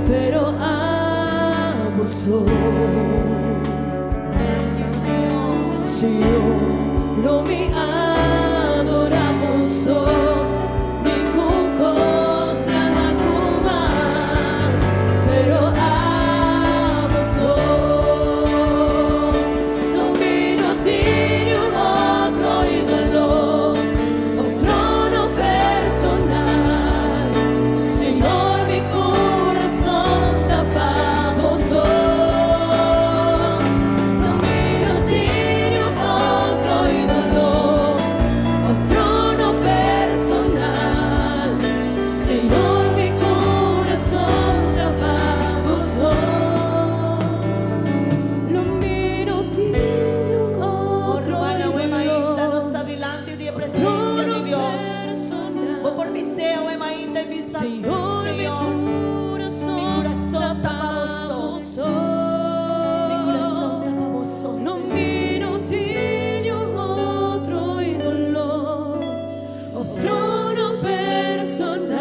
Pero abo so. Señor, lo mi adorá bo so. Ningun kos traha ku man, pero abo so. No mi no tin un otro ídolo, òf trono personal. Señor, mi kurason ta pa bo so. No mi no tin un otro ídolo, òf trono personal. Señor, mi kurason ta pa bo so. Lo mi no tin un otro Ruman, ídolo, mainta, nos ta dilanti di presensia trono di Dios. personal. Bo por bis'é, mainta, i bisa, Señor, mi Señor, kurason mi kurason ta ta pa pa bo. bo so. Mi kurason ta pa bo. No mi no tin un otro ídolo, òf trono personal.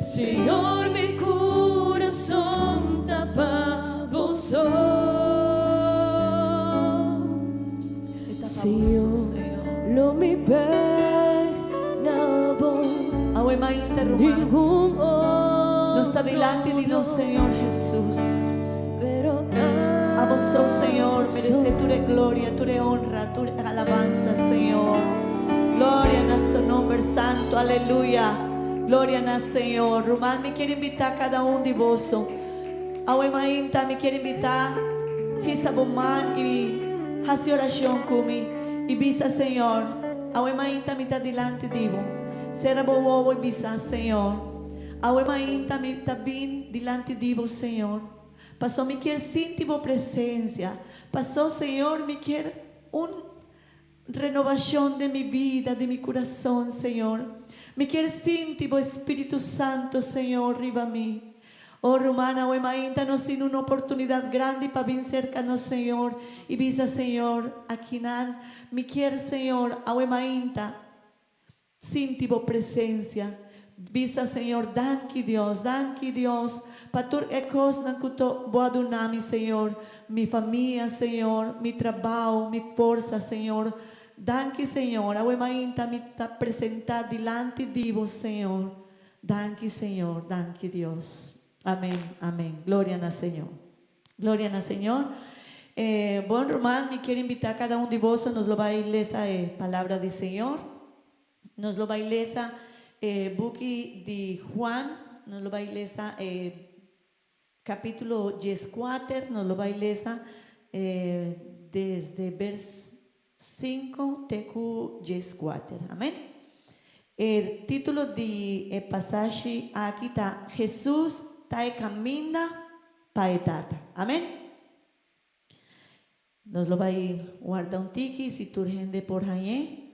Señor, mi kurason ta pa bo so. Señor, lo mi bèk na bo. Awe mainta, ruman. Ningun Nos ta otro dilanti di nos Señor Jesus. Pero Abo so, Señor, abo meresé so. tur gloria, tur honra, tur alabansa, Señor. Gloria na su nòmber santu, aleluya. Gloria na Señor. Ruman, mi ke invitá kada un di boso. Awe mainta, mi ke invitá hisa bo man i hasi orashon ku mi. I bisa, Señor, awe mainta mi ta dilanti di bo. Sera bo wowo i bisa, Señor. Awe mainta mi ta bin dilanti di bo, Señor. Pasó mi ke sinti bo presensia. Pasó, Señor, mi ke un renobashon di mi bida, di mi kurason, Señor. Mi ke sinti bo Spiritu Santu, Señor, riba mi. Oh, ruman, awe mainta nos tin un oportunidat grandi pa bin serka nos Señor i bisa, Señor, akinan, mi ke, Señor, awe mainta, sinti bo presensia. Bisa, Señor, danki Dios, danki Dios, pa tur e kosnan ku bo a duna mi, Señor, mi famia, Señor, mi trabou, mi forsa, Señor. Danki, Señor, awe mainta mi ta presentá dilanti di bo, Señor. Danki, Señor, danki Dios. Amèn, amèn. Gloria na Señor. Gloria na Señor. Bon, ruman, mi ke invitá kada un di boso, nos lo bai lesa e palabra di Señor. Nos lo bai lesa buki di Juan, nos lo bai lesa kapítulo 14, nos lo bai lesa desde vers 5 te ku 14. Amèn. E título di e pasashi aki ta Jesus ta e kaminda pa e Tata. Amèn. Nos lo bai warda un tiki si tur hende por hañ'é.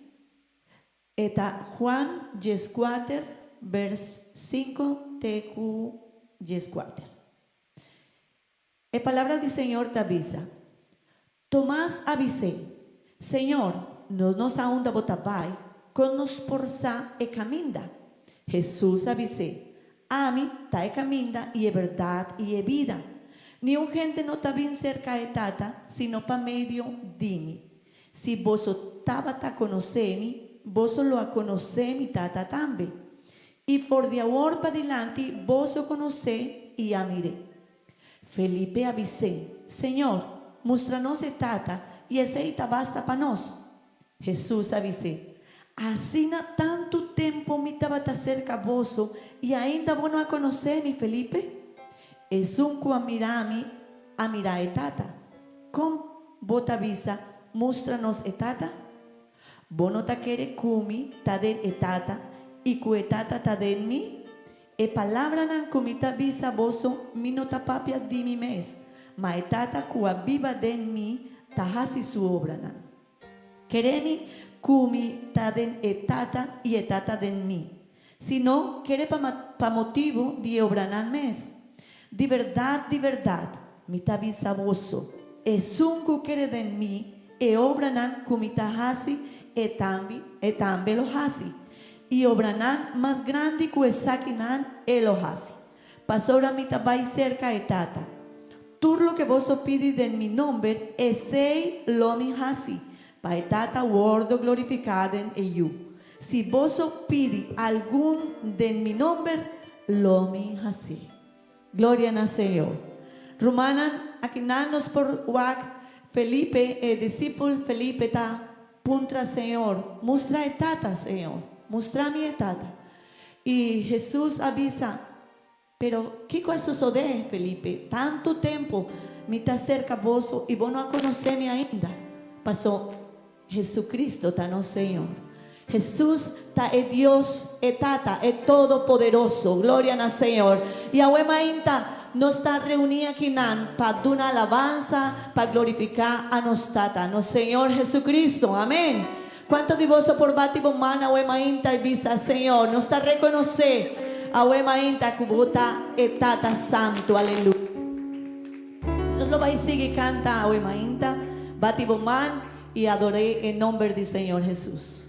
E ta Juan 14, vers 5 te ku 14. E palabra di Señor ta bisa: Tomas a bis'é, Señor, nos no sa unda bo ta bai, kon nos por sa e kaminda? Hesus a bis'é, Ami ta e kaminda i e bèrdat i e bida. Niun hende no ta bin serka e Tata sino pa medio di mi. Si boso tabata konosé mi, boso lo a konosé mi Tata tambe. I for di awor padilanti boso konosé i a mir'é. Felipe a bis'é, Señor, mustra nos e Tata, i esei ta basta pa nos. Hesus a bis'é, Asina tantu tempu mi tabata serka boso i ainda bo no a konosé mi, Felipe? Esun ku a mira mi a mira e Tata. Kon bo ta bisa, Mustra nos e Tata? Bo no ta kere ku mi ta den e Tata i ku e Tata ta den mi? E palabranan ku mi ta bisa boso mi no ta papia di mi mes, ma e Tata ku a biba den mi ta hasi su obranan. Kere mi ku mi ta den e Tata i e Tata den mi. Si no, kere pa pa motibu di e obranan mes. Di bèrdat, di bèrdat, mi ta bisa boso, esun ku kere den mi, e obranan ku mi ta hasi, e tambe e tambe lo hasi. I obranan mas grandi ku esakinan e lo hasi. Pasobra mi ta bai serka e Tata. Tur loke boso pidi den mi nomber, esei lo mi hasi, pa e Tata wòrdu glorifiká den e Yu. Si boso pidi algun den mi nomber, lo mi hasié. Gloria na Señor. Rumannan, akinan nos por wak Felipe, e disipel Felipe ta puntra Señor, Mustra e Tata, Señor. Mustra mi e Tata. I Hesus a bisa, Pero kiko a sosodé, Felipe? Tantu tempu mi ta serka boso i bo no a konosé mi ainda? Pasó Jesucristo ta nos Señor. Hesus ta e Dios, e Tata, e Todopoderoso. Gloria na Señor. I awe mainta nos ta reuní akinan pa duna alabansa, pa glorifiká a nos Tata, nos Señor Jesucristo. Amén. Kuantu di boso por bati bo man awe mainta i bisa, Señor, nos ta rekonosé awe mainta ku bo ta e Tata Santu. Aleluya. Nos lo bai sigui kanta awe mainta, bati bo man i ador'é e nomber di Señor Hesus.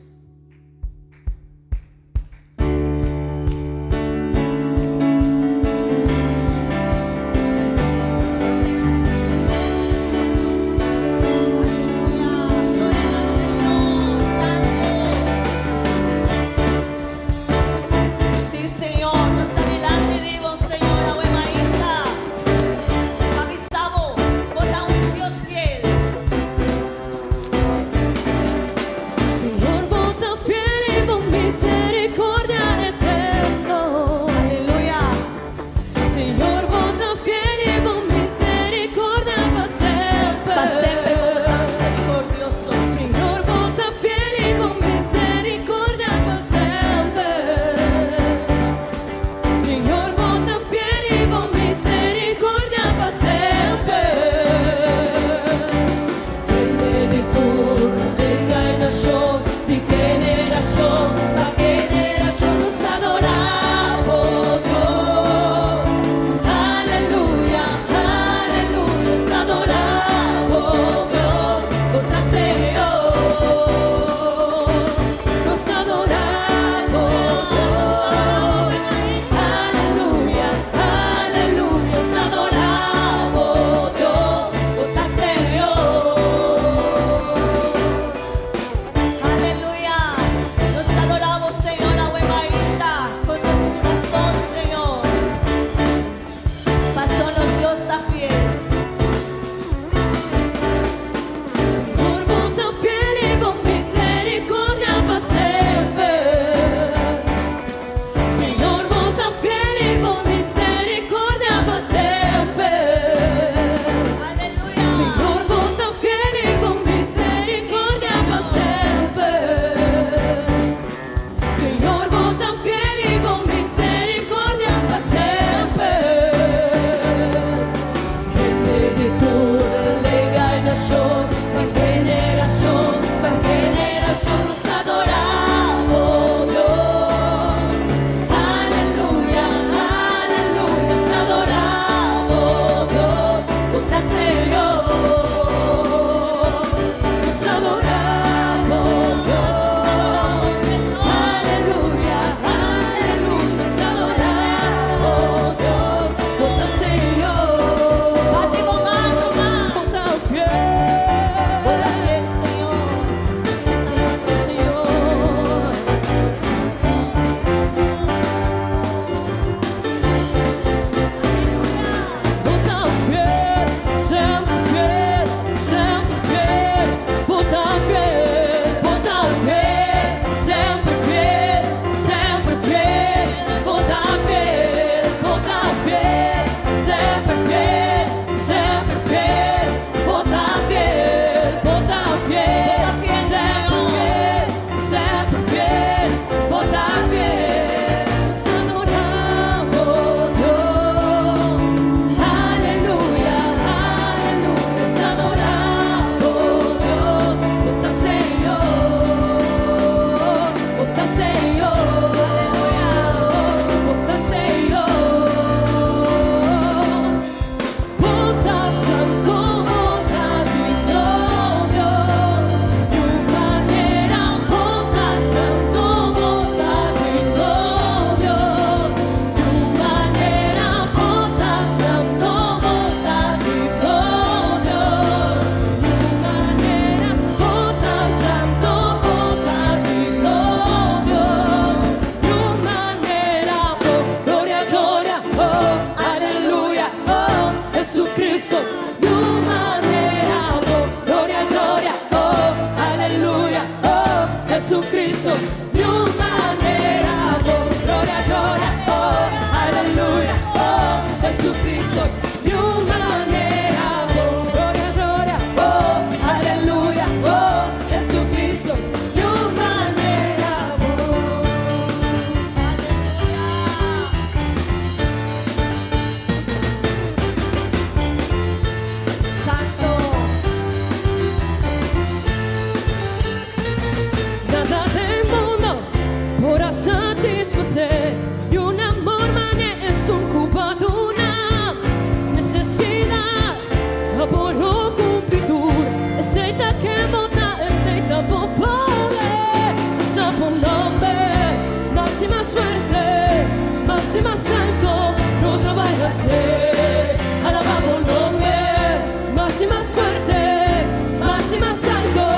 Sí, Señor, nos ta dilanti di bo, Señor, awe mainta. Pa bisa bo, bo ta un Dios fiel. Señor, bo ta fiel i bo misericordia eterno. Aleluya. Señor, bo ta fiel i bo misericordia pa semper. Pa semper bo ta misericordioso. Señor, bo ta fiel i bo misericordia pa semper. Señor, bo ta fiel i bo misericordia pa semper. Hende di tur lenga i nashon, di generashon pa generashon, nos ta adorá bo, Dios. hacer. Alaba bo nomber, mas y mas fuerte, mas y mas alto.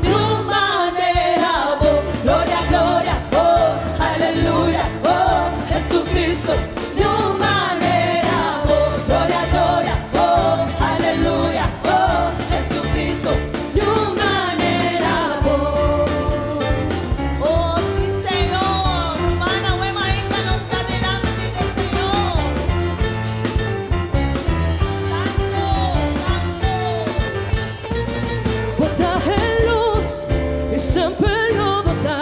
Niun manera bo, gloria, gloria, oh, aleluya, oh, Jesucristo. Niun manera bo, gloria, gloria, oh, aleluya, oh, Jesucristo. Niun manera bo. Oh, sí, Señor. Rumannan, awe mainta nos ta dilanti di Señor. Santo, santo. Bo ta e lus y semper lo bo ta.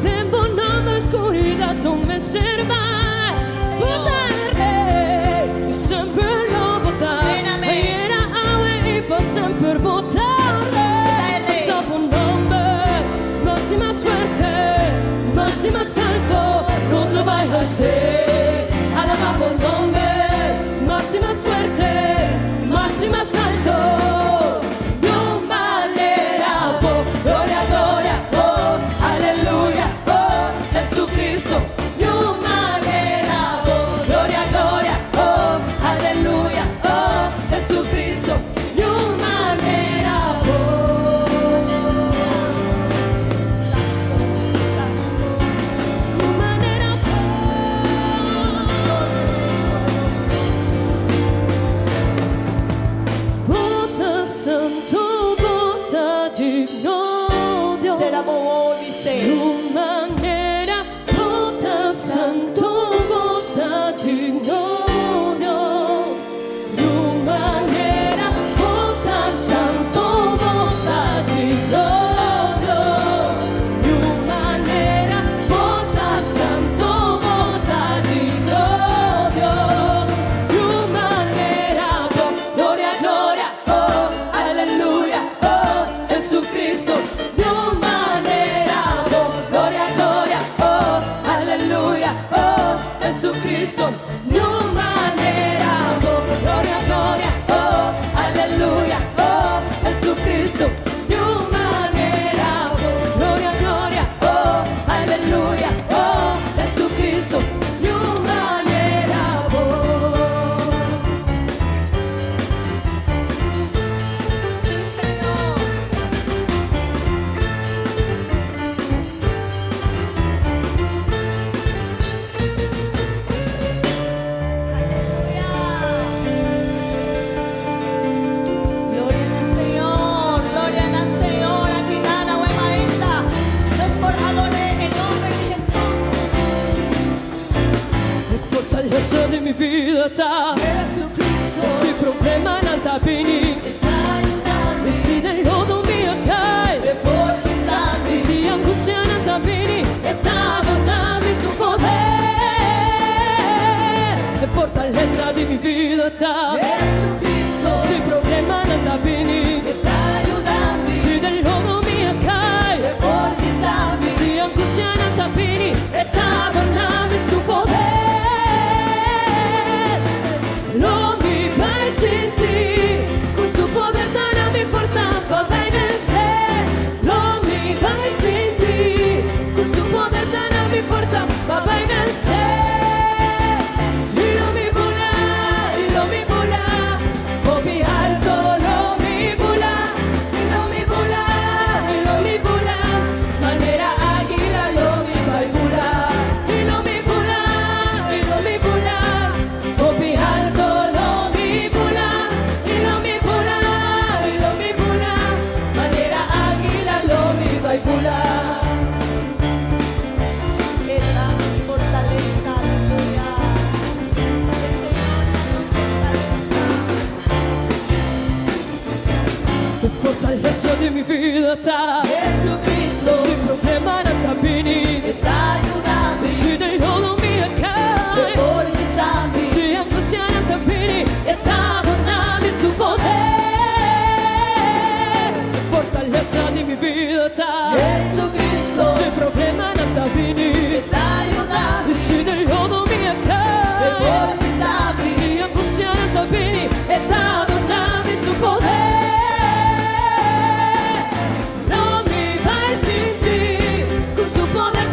Den bo nomber oscuridad no mester bay. Bo ta e rey y semper lo bo ta. Amén, amén. Ayera, awe y pa semper bo ta rey. Ta rey. Alsa bo nomber, mas y mas fuerte, mas y mas alto, nos lo bay haci. Alaba bo nomber, mas y mas fuerte, mas y mas alto. Niun manera bo, gloria, gloria, oh, aleluya, oh, Jesucristo. Niun manera bo, gloria, gloria, oh, aleluya, oh, Jesucristo. Niun manera bo. Niun manera bo. Bo ta santo, bo ta digno, Dios. Sera bo wowo bis'é. Niun manera, bo ta santo, bo ta digno, Dios. Niun manera, bo ta santo, bo ta digno, Dios. Niun manera, bo ta santo, bo ta digno, Dios. Niun manera, bo, gloria, gloria, oh, aleluya, oh, Jesucristo. Niun manera, bo, gloria, gloria, oh, aleluya, oh, Jesucristo. Niun manera, bo, gloria, gloria, oh, aleluya, oh, Jesucristo. Niun manera, bo, gloria, gloria, oh, aleluya, oh, Jesucristo. Niun manera, bo. Sí, Señor. Aleluya. Gloria al Señor, gloria al Señor. Aki nan, awe mainta. Nos por adora e nomber di Jesús. Fortaleza di mi bida ta. Jesucristo. Si problemanan ta bini. Ta yudando. Y si den lodo mi a cay. Fortaleza Y si angustianan ta bini. E ta duna mi su poder. Fortaleza di mi bida ta. Jesucristo. Si problemanan ta bini. Ta yudando. Si den lodo mi a cay. Fortaleza Si angustianan ta bini. E ta duna mi su poder. Lo mi bay sinti cu su poder ta na mi forsa pa vence. Lo mi bay sinti cu su poder ta na mi forsa pa vence. Y lo mi bula, y lo mi bula, hopi alto lo mi bula, y lo mi bula, y lo mi bula, manera aguila lo mi bay bula, y lo mi bula, y lo mi bula, hopi alto lo mi bula, y lo mi bula, y lo mi bula, manera aguila lo mi bay bula. E ta fortaleza, aleluya. El Señor nos fortaleza. Fortaleza di mi bida ta. Jesucristo. Si problemanan ta bini. Ta yudando. Si den lodo mi a cay. Fortaleza Si angustianan ta bini. E ta duna mi su poder. Fortaleza di mi bida ta. Jesucristo. Si problemanan ta bini. Ta yudando. Si den lodo mi a cay. Fortaleza Si angustianan ta bini. E ta duna mi su poder. Lo mi bay sinti cu su poder.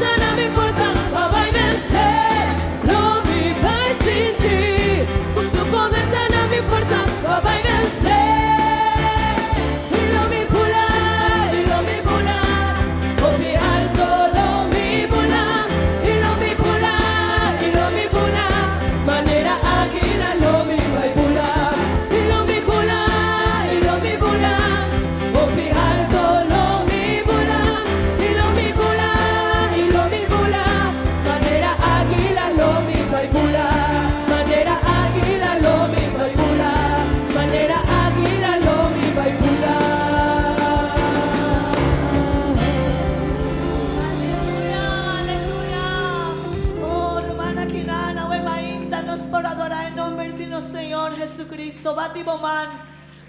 adorá e nomber di nos Señor Jesucristo. Bati bo man,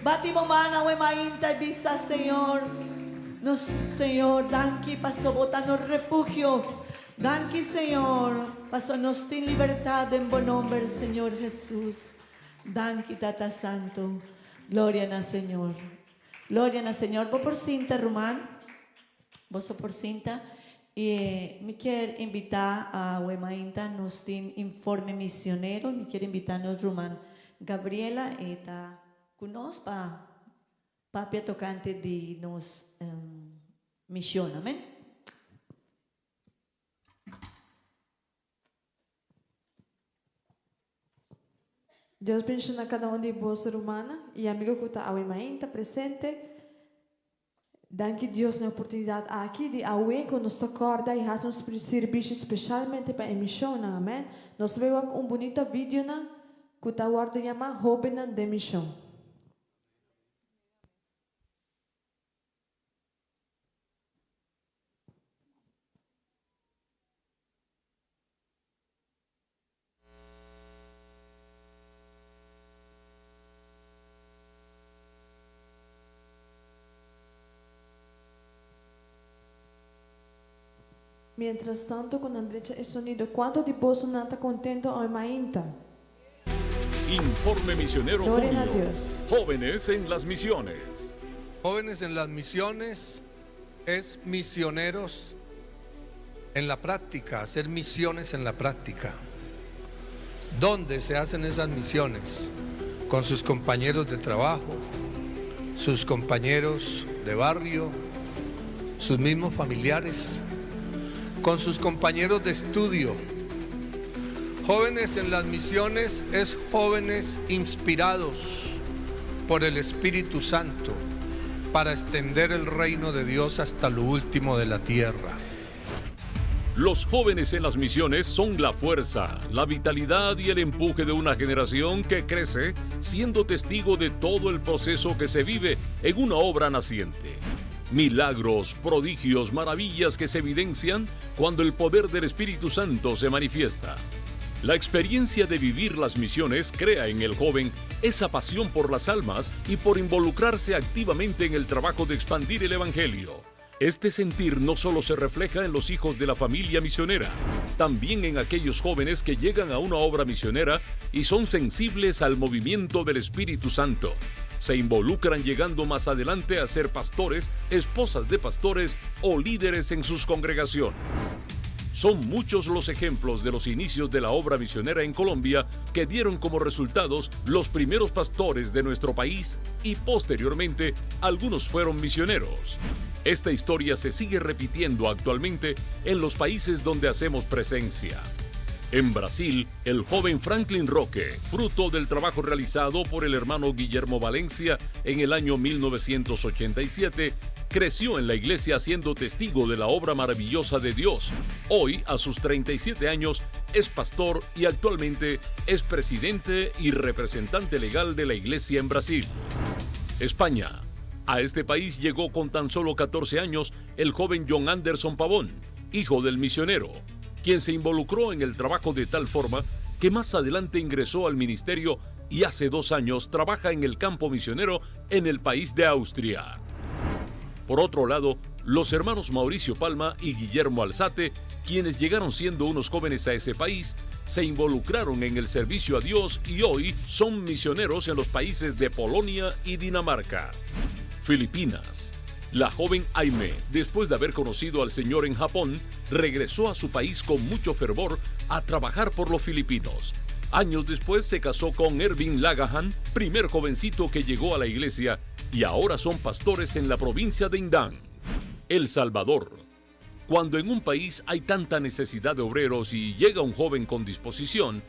bati bo man awe mainta i bisa, Señor, nos Señor, danki paso bo ta nos refugio. Danki, Señor, paso nos tin libertad den bo nomber, Señor Jesus. Danki, Tata Santo. Gloria na Señor. Gloria na Señor. Bo por sinta, ruman. Boso por sinta. I mi kier invitá awe mainta nos tin informe misionero. Mi kier invitá nos ruman Gabriela e ta ku nos pa papia tokante di nos mision. Amen. Dios bendiciona cada un di boso rumannan y amigo cu ta awe mainta presente. Danki Dios na e oportunidad aki di awe cu nos ta corda y haci un sirbishi specialmente pa e misionnan. Amen. Nos ta bay wak un bunita videonan cu ta wordo yama Hobennan den Mision. Mientras tanto cu nan drecha e sonido, cuanto di boso nan ta contento awe mainta? Informe Misionero Gloria na Junio, Dios. Jóvenes en las Misiones. Jóvenes en las Misiones es misioneros en la práctica, hacer misiones en la práctica. ¿Dónde se hacen esas misiones? Con sus compañeros de trabajo, sus compañeros de barrio, sus mismos familiares, con sus compañeros de estudio. Jóvenes en las misiones es jóvenes inspirados por el Espíritu Santo para extender el reino de Dios hasta lo último de la tierra. Los jóvenes en las misiones son la fuerza, la vitalidad y el empuje de una generación que crece siendo testigo de todo el proceso que se vive en una obra naciente. Milagros, prodigios, maravillas que se evidencian cuando el poder del Espíritu Santo se manifiesta. La experiencia de vivir las misiones crea en el joven esa pasión por las almas y por involucrarse activamente en el trabajo de expandir el Evangelio. Este sentir no solo se refleja en los hijos de la familia misionera, también en aquellos jóvenes que llegan a una obra misionera y son sensibles al movimiento del Espíritu Santo. Se involucran llegando más adelante a ser pastores, esposas de pastores o líderes en sus congregaciones. Son muchos los ejemplos de los inicios de la obra misionera en Colombia que dieron como resultados los primeros pastores de nuestro país y posteriormente algunos fueron misioneros. Esta historia se sigue repitiendo actualmente en los países donde hacemos presencia. En Brasil, el joven Franklin Roque, fruto del trabajo realizado por el hermano Guillermo Valencia en el año 1987, creció en la iglesia siendo testigo de la obra maravillosa de Dios. Hoy, a sus 37 años, es pastor y actualmente es presidente y representante legal de la iglesia en Brasil. España. A este país llegó con tan solo 14 años el joven John Anderson Pavón, hijo del misionero, quien se involucró en el trabajo de tal forma que más adelante ingresó al ministerio y hace dos años trabaja en el campo misionero en el país de Austria. Por otro lado, los hermanos Mauricio Palma y Guillermo Alzate, quienes llegaron siendo unos jóvenes a ese país, se involucraron en el servicio a Dios y hoy son misioneros en los países de Polonia y Dinamarca. Filipinas. La joven Aime, después de haber conocido al Señor en Japón, regresó a su país con mucho fervor a trabajar por los filipinos. Años después se casó con Ervin Lagahan, primer jovencito que llegó a la iglesia, y ahora son pastores en la provincia de Indán. El Salvador. Cuando en un país hay tanta necesidad de obreros y llega un joven con disposición,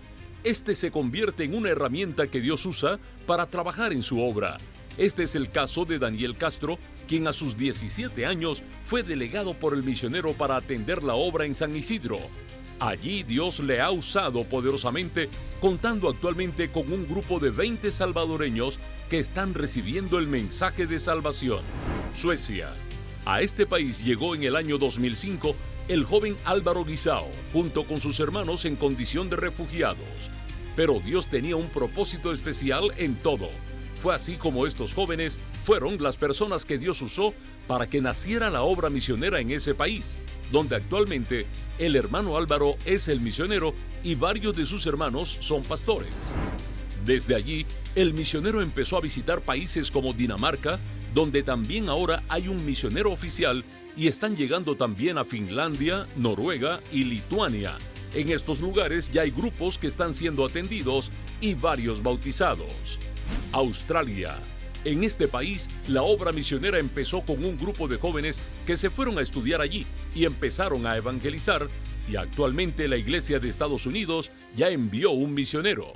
este se convierte en una herramienta que Dios usa para trabajar en su obra. Este es el caso de Daniel Castro, quien a sus 17 años fue delegado por el misionero para atender la obra en San Isidro. Allí Dios le ha usado poderosamente, contando actualmente con un grupo de 20 salvadoreños que están recibiendo el mensaje de salvación. Suecia. A este país llegó en el año 2005 el joven Álvaro Guisao, junto con sus hermanos en condición de refugiados. Pero Dios tenía un propósito especial en todo. Fue así como estos jóvenes fueron las personas que Dios usó para que naciera la obra misionera en ese país, donde actualmente el hermano Álvaro es el misionero y varios de sus hermanos son pastores. Desde allí, el misionero empezó a visitar países como Dinamarca, donde también ahora hay un misionero oficial y están llegando también a Finlandia, Noruega y Lituania. En estos lugares ya hay grupos que están siendo atendidos y varios bautizados. Australia. En este país, la obra misionera empezó con un grupo de jóvenes que se fueron a estudiar allí y empezaron a evangelizar y actualmente la Iglesia de Estados Unidos ya envió un misionero.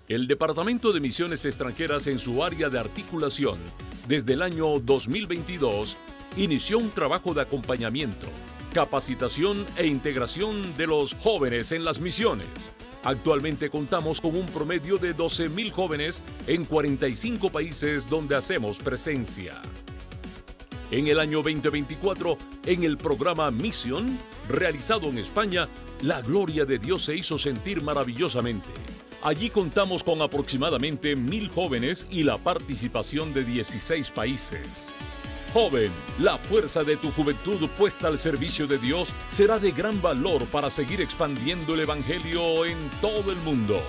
El Departamento de Misiones Extranjeras en su área de articulación, desde el año 2022, inició un trabajo de acompañamiento, capacitación e integración de los jóvenes en las misiones. Actualmente contamos con un promedio de 12.000 jóvenes en 45 países donde hacemos presencia. En el año 2024, en el programa Misión, realizado en España, la gloria de Dios se hizo sentir maravillosamente. Allí contamos con aproximadamente 1.000 jóvenes y la participación de 16 países. Joven, la fuerza de tu juventud puesta al servicio de Dios será de gran valor para seguir expandiendo el Evangelio en todo el mundo.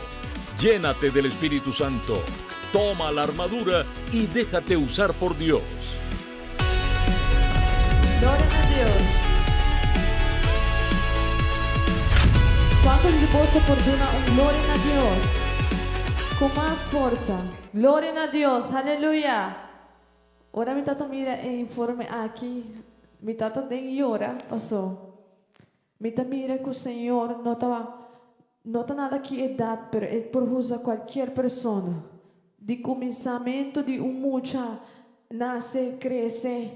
Llénate del Espíritu Santo, toma la armadura y déjate usar por Dios. Gloria na Dios. Kuantu di boso por duna un gloria na Dios? Ku mas forsa. Gloria na Dios. Aleluya. Ora mi tata mira e informe aki, mi tata den yora paso. Mi ta mira ku Señor no ta no ta nada ki edat pero e por usa kualkier persona. Di kuminsamentu di un mucha nase, krese,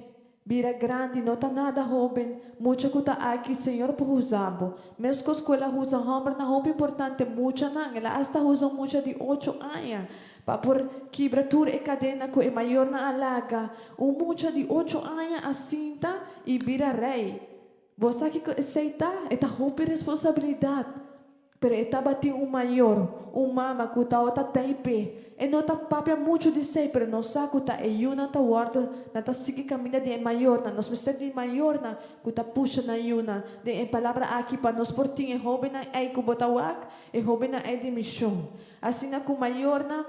bira grandi no ta nada hóben, mucha ku ta aki Señor por usa bo. Meskos ku el a usa hòmbernan hopi importante muchanan, el a asta usa un mucha di ocho aña pa por kibra tur e kadena ku e mayornan a laga. Un mucha di ocho aña a sinta i bira rei. Bo sa kiko esei ta? E ta hopi responsabilidat. Pero e tabatin un mayor, un mama ku tabata taip'é. E no ta papia muchu di esei, pero nos sa ku ta e yunan ta wòrdu, nan ta sigui kaminda di e mayornan. Nos mester di mayornan ku ta pusha nan yunan den e palabra aki pa nos por tin e hóbennan ei ku bo ta wak, e hóbennan ei di mishon. Asina ku mayornan,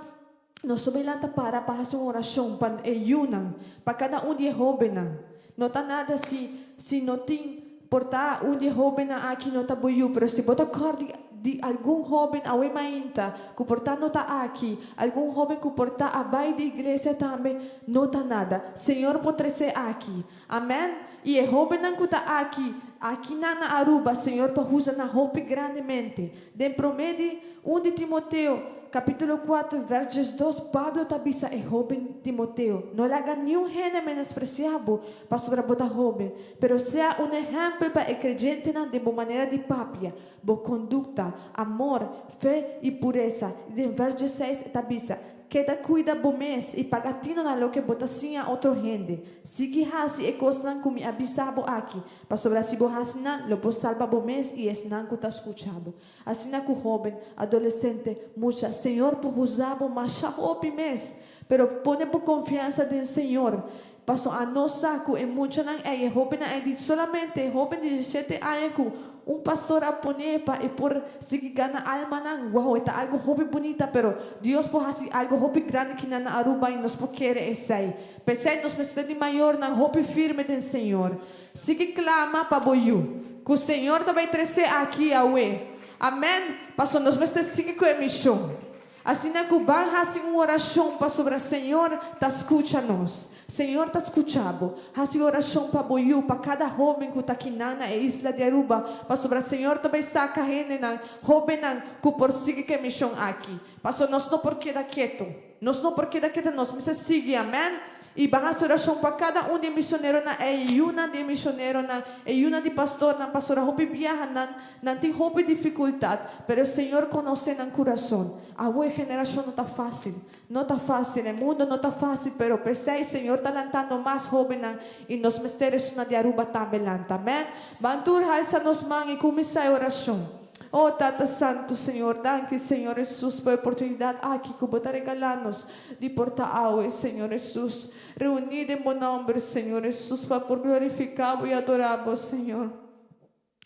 nos ta bai lanta para pa hasi un orashon pa e yunan, pa kada un di e hóbennan. No ta nada si si no tin, por ta un di e hóbennan aki no ta bo yu, pero si bo ta kòrda di di algun hóben awe mainta ku por ta no ta aki, algun hóben ku por ta a bai di iglesia tambe, no ta nada. Señor por trese aki. Amèn. I e hóbennan ku ta aki, akinan na Aruba, Señor por usa nan hopi grandemente. Den promé di un di Timoteo, kapítulo kuater, vèrs diesdos, Pablo ta bisa e hóben Timoteo, No laga niun hende menospresiá bo pasobra bo ta hóben, pero sea un ehèmpel pa e kreyentenan den bo manera di papia, bo kondukta, amor, fe i puresa. I den vèrs diesseis e ta bisa, Keda kuida bo mes i paga tino na loke bo ta siña otro hende. Sigui hasi e kosnan ku mi a bisa bo aki, pasobra si bo hasi nan, lo bo salba bo mes i esnan ku ta skucha bo. Asina ku hóben, adolesente, mucha, Señor por usa bo masha hopi mes. Pero pone bo konfiansa den Señor, paso anos sa ku e muchanan ei, e hóbennan ei di solamente e hóben di diesshete aña ku un pastor a pone pa e por sigui gana almanan, wow, e ta algu hopi bunita, pero Dios por hasi algu hopi grandi kinan na Aruba i nos por kere esei. P'esei nos mester di mayornan hopi firme den Señor. Sigui klama pa bo yu, ku Señor ta bai tres'é aki awe. Amèn! Pasobra nos mester sigui ku e mishon. Asina ku ban hasi un orashon pasobra Señor ta skucha nos. Señor ta skucha bo. Hasi orashon pa bo yu, pa kada hóben ku ta kinan na e isla di Aruba, pasobra Señor ta bai saka hendenan, hóbennan, ku por sigui ku e mishon aki. Pasobra nos no por keda ketu. Nos no por keda ketu, nos mester sigui, amèn. I ban hasi orashon pa kada un di e misioneronan, e yunan di e misioneronan, e yunan di pastornan, pasobra hopi biaha nan nan tin hopi difikultat, pero Señor konosé nan kurason. Awe e generashon no ta fásil, no ta fásil, e mundo no ta fásil, pero p'esei Señor ta lantando mas hóbennan i nos mester esunnan di Aruba tambe lanta, amèn. Ban tur halsa nos man i kuminsá e orashon. Oh Tata Santu, Señor, danki Señor Hesus pa e oportunidad aki ku Bo ta regala nos di por ta awe, Señor Hesus, reuní den Bo nomber, Señor Hesus, pa por glorifiká Bo i adorá Bo, Señor.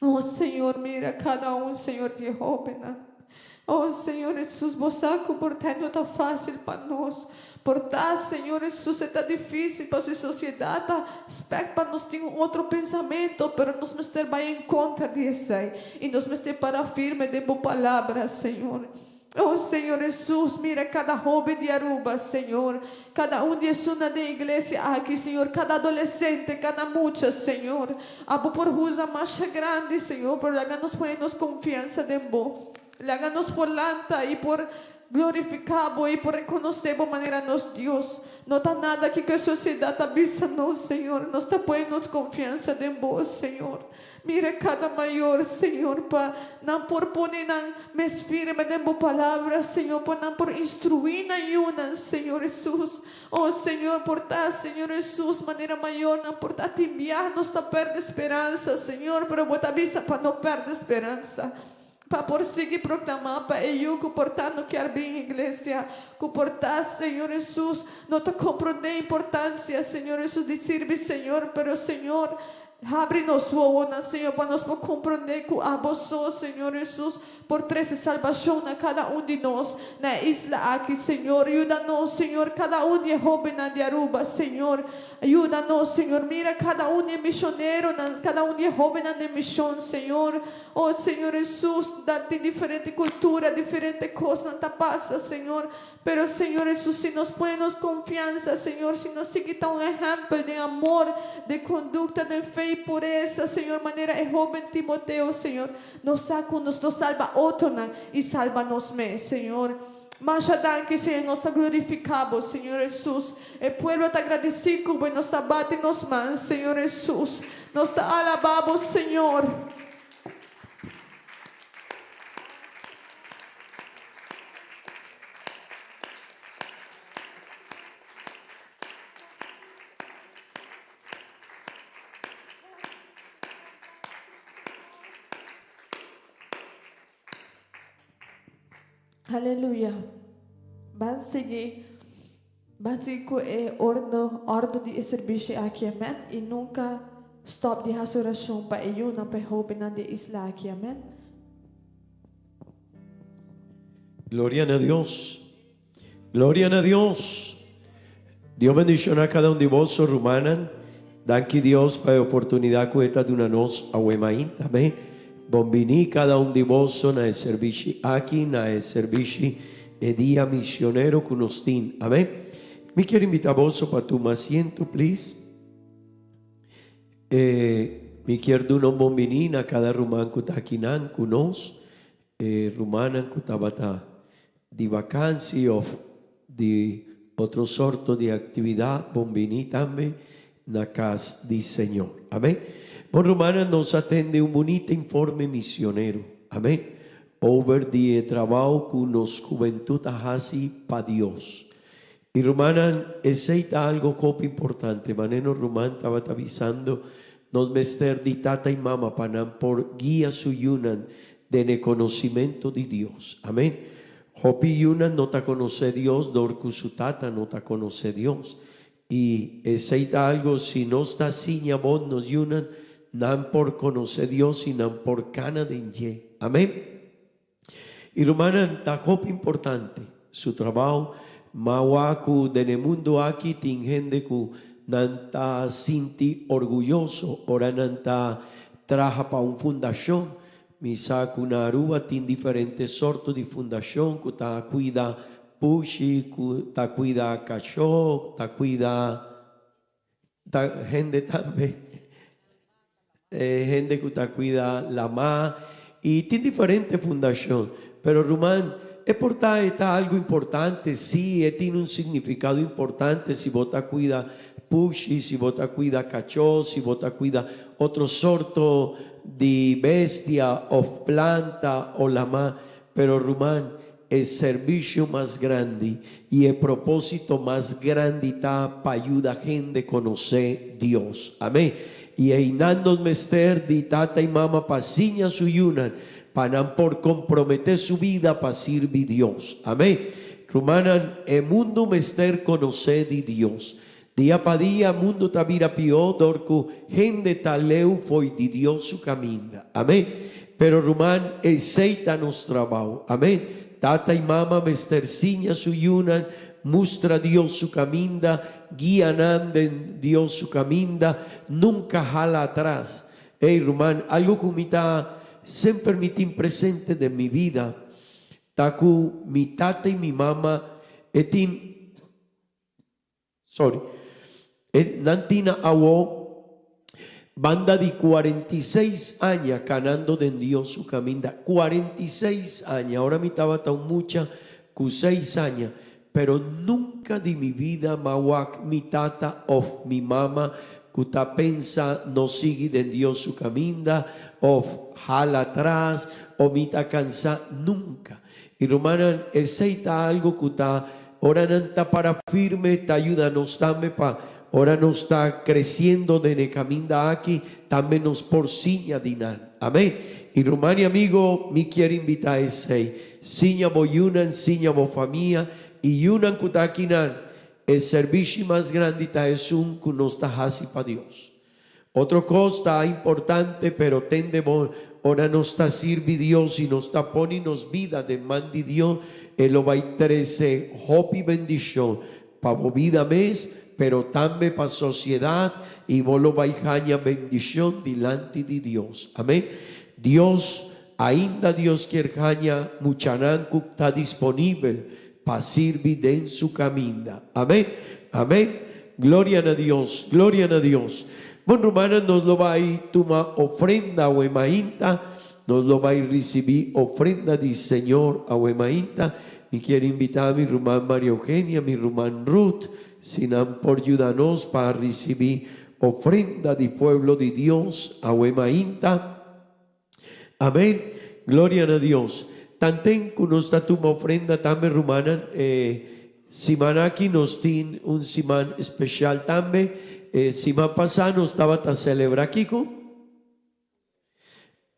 Oh Señor, mira kada un, Señor, di e hóbennan. Oh Señor Hesus, Bo sa ku por ta no ta fásil pa nos. Por ta, Señor Hesus, e ta difísil pasobra e sosiedat ta spèkt pa nos tin un otro pensamentu, pero nos mester bai en kontra di esei i nos mester para firme den Bo Palabra, Señor. Oh Señor Hesus, mira kada hoben di Aruba, Señor, kada un di esunnan den iglesia aki, Señor, kada adolesente, kada mucha, Señor. Abo por huza masha grandi, Señor, pero laga nos pone nos konfiansa den Bo. Laga nos por lanta i por glorifiká Bo i por rekonosé Bo manera nos Dios. No ta nada kiko e sosiedat ta bisa nos, Señor. Nos ta pone nos konfiansa den Bo, Señor. Mira kada mayor, Señor, pa nan por pone nan mes firme den Bo Palabra, Señor, pa nan por instruí nan yunan, Señor Hesus. Oh, Señor, por ta, Señor Hesus, manera mayornan por ta tin biaha nos ta pèrdè speransa, Señor, pero Bo ta bisa pa no pèrdè speransa, pa por sigui proklamá pa e yu ku por ta no kier bin iglesia, ku por ta, Señor Hesus, no ta komprondé importansia, Señor Hesus, di sirbi Señor, pero, Señor, Habri nos wowonan, Señor, pa nos por comprende cu Abo so, Señor Jesus, por trece salbacion na cada un di nos na e isla aki, Señor. Yuda nos, Señor, cada un di e hobennan di Aruba, Señor. Yuda nos, Señor. Mira cada un di e misioneronan, cada un di e hobennan den mision, Señor. Oh, Señor Jesus, nan tin diferente cultura, diferente cosnan ta pasa, Señor. Pero Señor Hesus, si nos pone nos confiansa, Señor, si nos sigui ta un ehempel den amor, den conducta, den fe y pureza, Señor, manera e hoben Timoteo, Señor, nos sa cu nos lo salba otronan y salba nos mes, Señor. Masha danki, Señor, nos ta glorifica Bo, Señor Hesus. E pueblo ta agradeci cu Bo y nos ta bati nos man, Señor Hesus. Nos ta alaba Bo, Señor. Aleluya. Ban sigui, ban sigui ku e ordo, ordo di e servisio aki, amen. I nunka stop di hasi orashon pa e yunan, pa e hobennan di e isla aki, amen. Gloria na Dios. Gloria na Dios. Dios bendiciona cada un di boso, rumannan. Danki Dios pa e oportunidad cu e ta duna nos awe mainta. Amén. Bon bini cada un di boso na e servishi aki, na e servishi e dia misionero cu nos tin. Amén. Mi kier invita boso pa tuma asiento, please. E mi kier duna un bon bini na cada ruman cu ta akinan cu nos. E rumannan ku tabata di vakansi òf di otro sorto di aktividat bon bini tambe na kas di Señor. Amen. Bon rumannan nos a tende un bunita informe misionero. Amen. Over di e trabou ku nos hubentut a hasi pa Dios. I rumannan, esei ta algo hopi importante. Manera nos ruman tabata bisando, nos mester di tata i mama pa nan por guia su yunan den e conocimento di Dios. Amen. Hopi yunan no ta conoce Dios dor cu su tata no ta conoce Dios. I esei ta algo si nos ta siña bon nos yunan, nan por conoce Dios i nan por cana den dje. Amen. I rumannan, ta hopi importante su trabao, ma wak ku den e mundu aki tin hende ku nan ta sinti orguyoso ora nan ta traha pa un fundashon. Mi sa ku na Aruba tin diferente sorto di fundashon ku ta kuida pushi, ku ta kuida kachó, ta kuida Ta hende tambe, e hende ku ta kuida lamá i tin diferente fundashon. Pero ruman, e por ta e ta algu importante, sí, e tin un signifikado importante si bo ta kuida pushi, si bo ta kuida kachó, si bo ta kuida otro sorto di bestia òf planta o lamá. Pero ruman, E servisio mas grandi i e propósito mas grandi ta pa yuda hende konosé Dios. Amén. I einan nos mester di tata i mama pa siña su yunan. Pa nan por komprometé su bida pa sirbi Dios. Amén. Rumannan, e mundu mester konosé di Dios. Dia pa dia mundu ta bira pió dor ku hende ta leu fo'i di Dios su kaminda. Amén. Pero ruman, esei ta nos trabou. Amén. Tata i mama mester siña su yunan mustra Dios su kaminda, guia nan den Dios su kaminda, nunka hala atras. Ey ruman, algu ku mi ta semper mi tin presente den mi bida ta ku mi tata i mi mama e tin, sorry, e nan tin awo banda di 46 aña kanando den Dios su kaminda, 46 aña, ora mi tabata un mucha ku seis aña, pero nunka di mi bida m'a wak mi tata òf mi mama ku ta pensa no sigui den Dios su kaminda òf hala atras o mi ta kansá, nunka. I rumannan, esei ta algu ku ta ora nan ta para firme ta yuda nos tambe pa ora nos ta kresiendo den e kaminda aki tambe nos por siña di nan. Amén. I ruman i amigo, mi kier invitá esei. Siña bo yunan, siña bo famia i yunan ku ta akinan, e serbishi mas grandi ta esun ku nos ta hasi pa Dios. Otro kos ta importante, pero tende bon, ora nos ta sirbi Dios i nos ta pone nos bida den man di Dios, e lo bai trese hopi bendishon pa bo bida mes, pero tambe pa sosiedat, i bo lo bai haña bendishon dilanti di Dios. Amen. Dios Ainda Dios kier haña muchanan ku ta disponibel pa sirbi den su kaminda. Amen. Amen. Gloria na Dios. Gloria na Dios. Bon rumannan, nos lo bai tuma ofrenda awe mainta. Nos lo bai risibí ofrenda di Señor awe mainta. Mi kier invitá mi ruman Maria Eugenia, mi ruman Ruth, si nan por yuda nos pa risibí ofrenda di pueblo di Dios awe mainta. Amén. Gloria na Dios. Tanten ku nos ta tuma ofrenda tambe rumannan, e siman aki nos tin un siman especial tambe. E siman pasá nos tabata celebra kiko?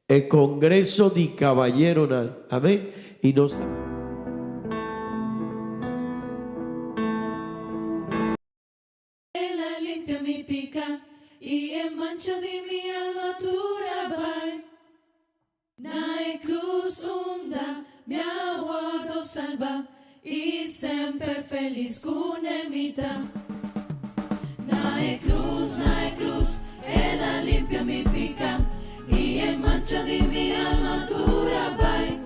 E congreso di caballeronan. Amén. Y nos. El a limpia mi piká i e mancha di mi alma tur a bai. Na e krus unda mi a wòrdu salbá i semper felis ku ne mi ta. Na e krus, na e krus, El a limpia mi piká i e mancha di mi alma tur a bai.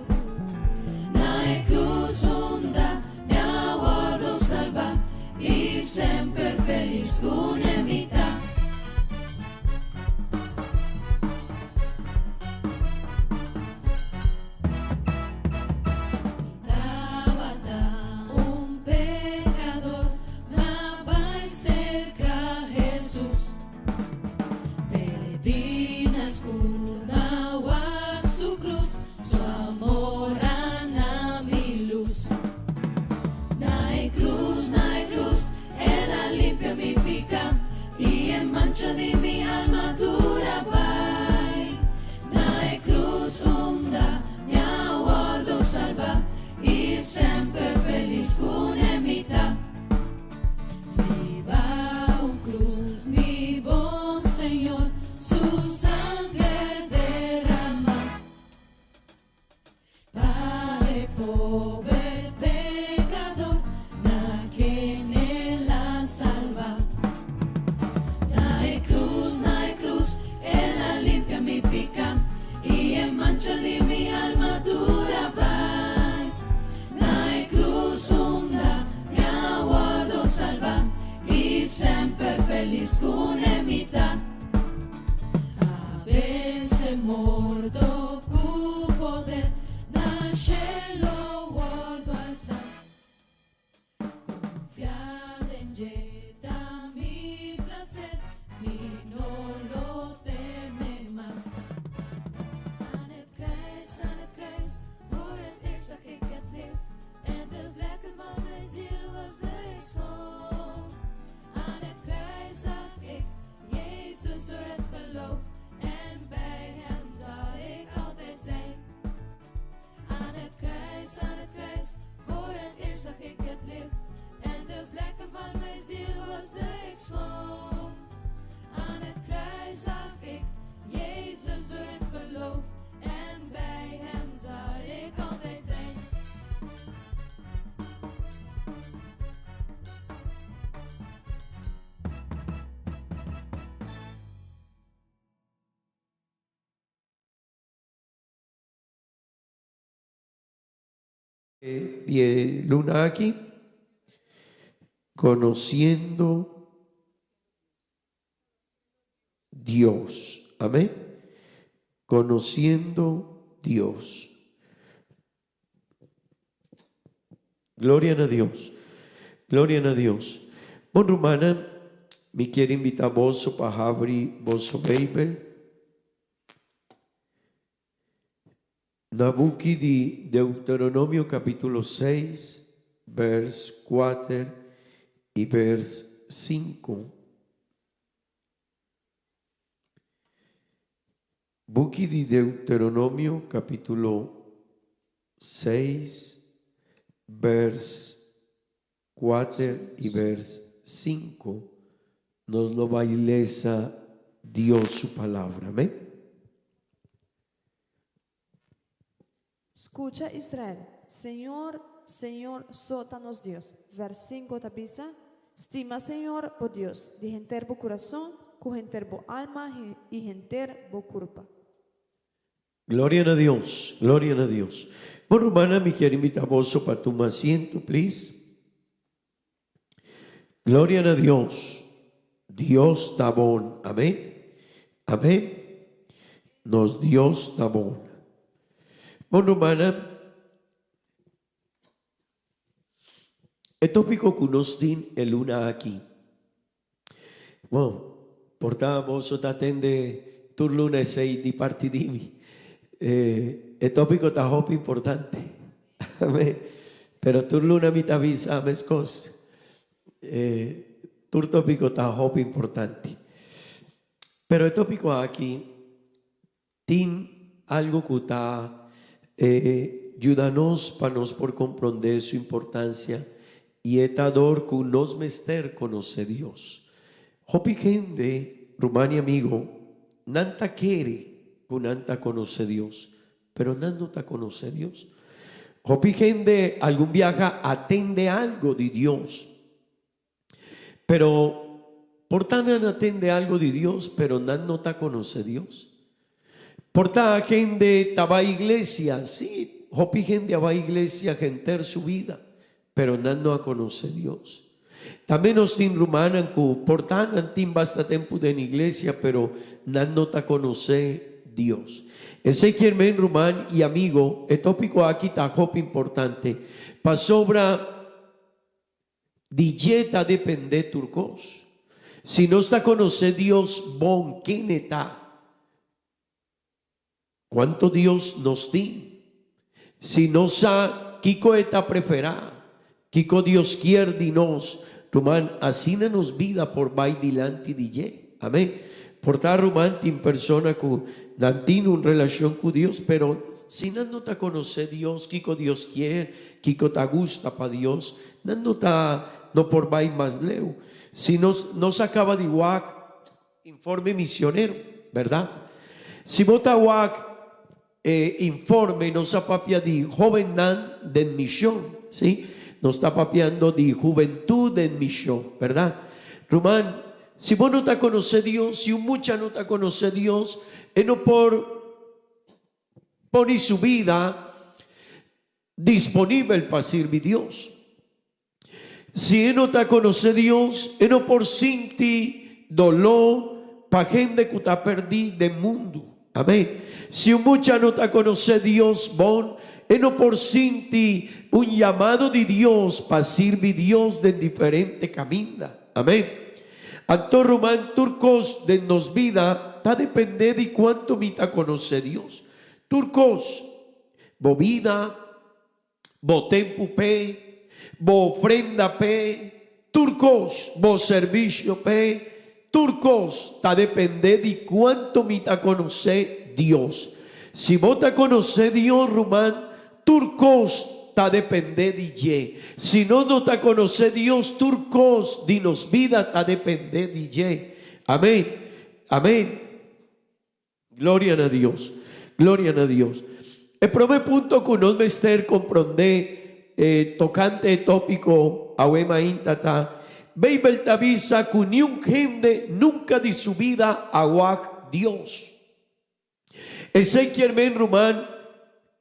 Na e krus unda Mi a wòrdu salbá i semper felis ku ne mi ta. Mi tabata un pekador, ma bai serka Hesus. Perdí na skur, ma wak su krus, su amor a na mi lus. Na e krus, na e krus, el a limpia mi piká, i e mancha di mi alma tur a bai. Na e krus unda mi a wòrdu salbá, i semper felis ku ne mi ta. Riba un cruz, mi bon Señor, su sanger derama pa e pober pecador na ken el a salba. Na e cruz, na e cruz, el. Di e luna aki, Conociendo Dios. Amén. Conociendo Dios. Gloria na Dios. Gloria na Dios. Bon rumannan, mi kier invita boso pa habri boso Bijbel na buki di Deuteronomio capítulo 6, vers 4 y vers 5. Buki di Deuteronomio capítulo 6, vers 4 y vers 5, nos lo bai lesa Dios su palabra. Amén. Skucha, Israel, Señor, Señor so ta nos Dios. Vers 5 ta bisa, Stima Señor bo Dios di henter bo kurason, ku henter bo alma i henter bo kurpa. Gloria na Dios, gloria na Dios. Bon rumannan, mi kier invita boso pa tuma asiento, please. Gloria na Dios. Dios ta bon. Amén. Amén. Nos Dios ta bon. Bon rumannan, e tópiko ku nos tin e luna aki. Bon, por ta boso ta tende tur luna esei di parti di mi. E tópiko ta hopi importante. Amén. Pero tur luna mi ta bisa meskos. Tur tópiko ta hopi importante. Pero e tópiko aki Tin algo cu ta yuda nos pa nos por comprende su importancia y e ta dor cu nos mester conoce Dios. Hopi hende, ruman y amigo, nan ta kere cu nan ta conoce Dios, pero nan no ta conoce Dios. Hopi hende algun biaha a tende algo di Dios, Pero por ta nan a tende algo di Dios, pero nan no ta conoce Dios. Por ta hende ta bai iglesia, sí, hopi hende a bai iglesia henter su vida, pero nan no a conoce Dios. Tambe nos tin rumannan cu por ta nan tin basta tempo den iglesia, pero nan no ta conoce Dios. Esey kier men ruman y amigo, e topico aki ta hopi importante, pasobra Di dje ta dependé tur kos. Si nos ta konosé Dios bon ken e ta, kuantu Dios nos tin, si nos sa kiko e ta preferá, kiko Dios kier di nos, ruman, asina nos bida por bai dilanti di dje. Amén. Por ta ruman tin persona ku nan tin un relashon ku Dios, pero si nan no ta konosé Dios, kiko Dios kier, kiko ta gusta pa Dios, nan no ta no por bai mas leu. Si nos nos a kaba di wak informe misionero, bèrdat? Si bo ta wak E informe nos a papia di hobennan den mishon, si? Nos ta papiando di hubentud den mishon, berdad? Ruman, si bo no ta konosé Dios, si un mucha no ta konosé Dios, e no por pone su bida disponibel pa sirbi Dios. Si e no ta konosé Dios, e no por sinti doló pa hende ku ta pèrdí den mundu. Amén. Si un mucha no ta konosé Dios bon, e no por sinti un yamado di Dios pa sirbi Dios den diferente kaminda. Amén. Anto ruman, tur kos den nos bida ta dependé di kuantu mi ta konosé Dios. Tur kos, bo bida, Bo tempu p'e, bo ofrenda p'e, tur kos, bo servisio p'e, tur kos ta dependé di kuantu mi ta konosé Dios. Si bo ta konosé Dios, ruman, tur kos ta dependé di dje. Si nos no ta konosé Dios, tur kos di nos bida ta dependé di dje. Amén. Amén. Gloria na Dios. Gloria na Dios. E prome punto ku nos mester komprondé tokante e tópiko awe mainta ta, Beibel ta bisa ku niun hende nunka di su bida a wak Dios. Esei kier men, ruman.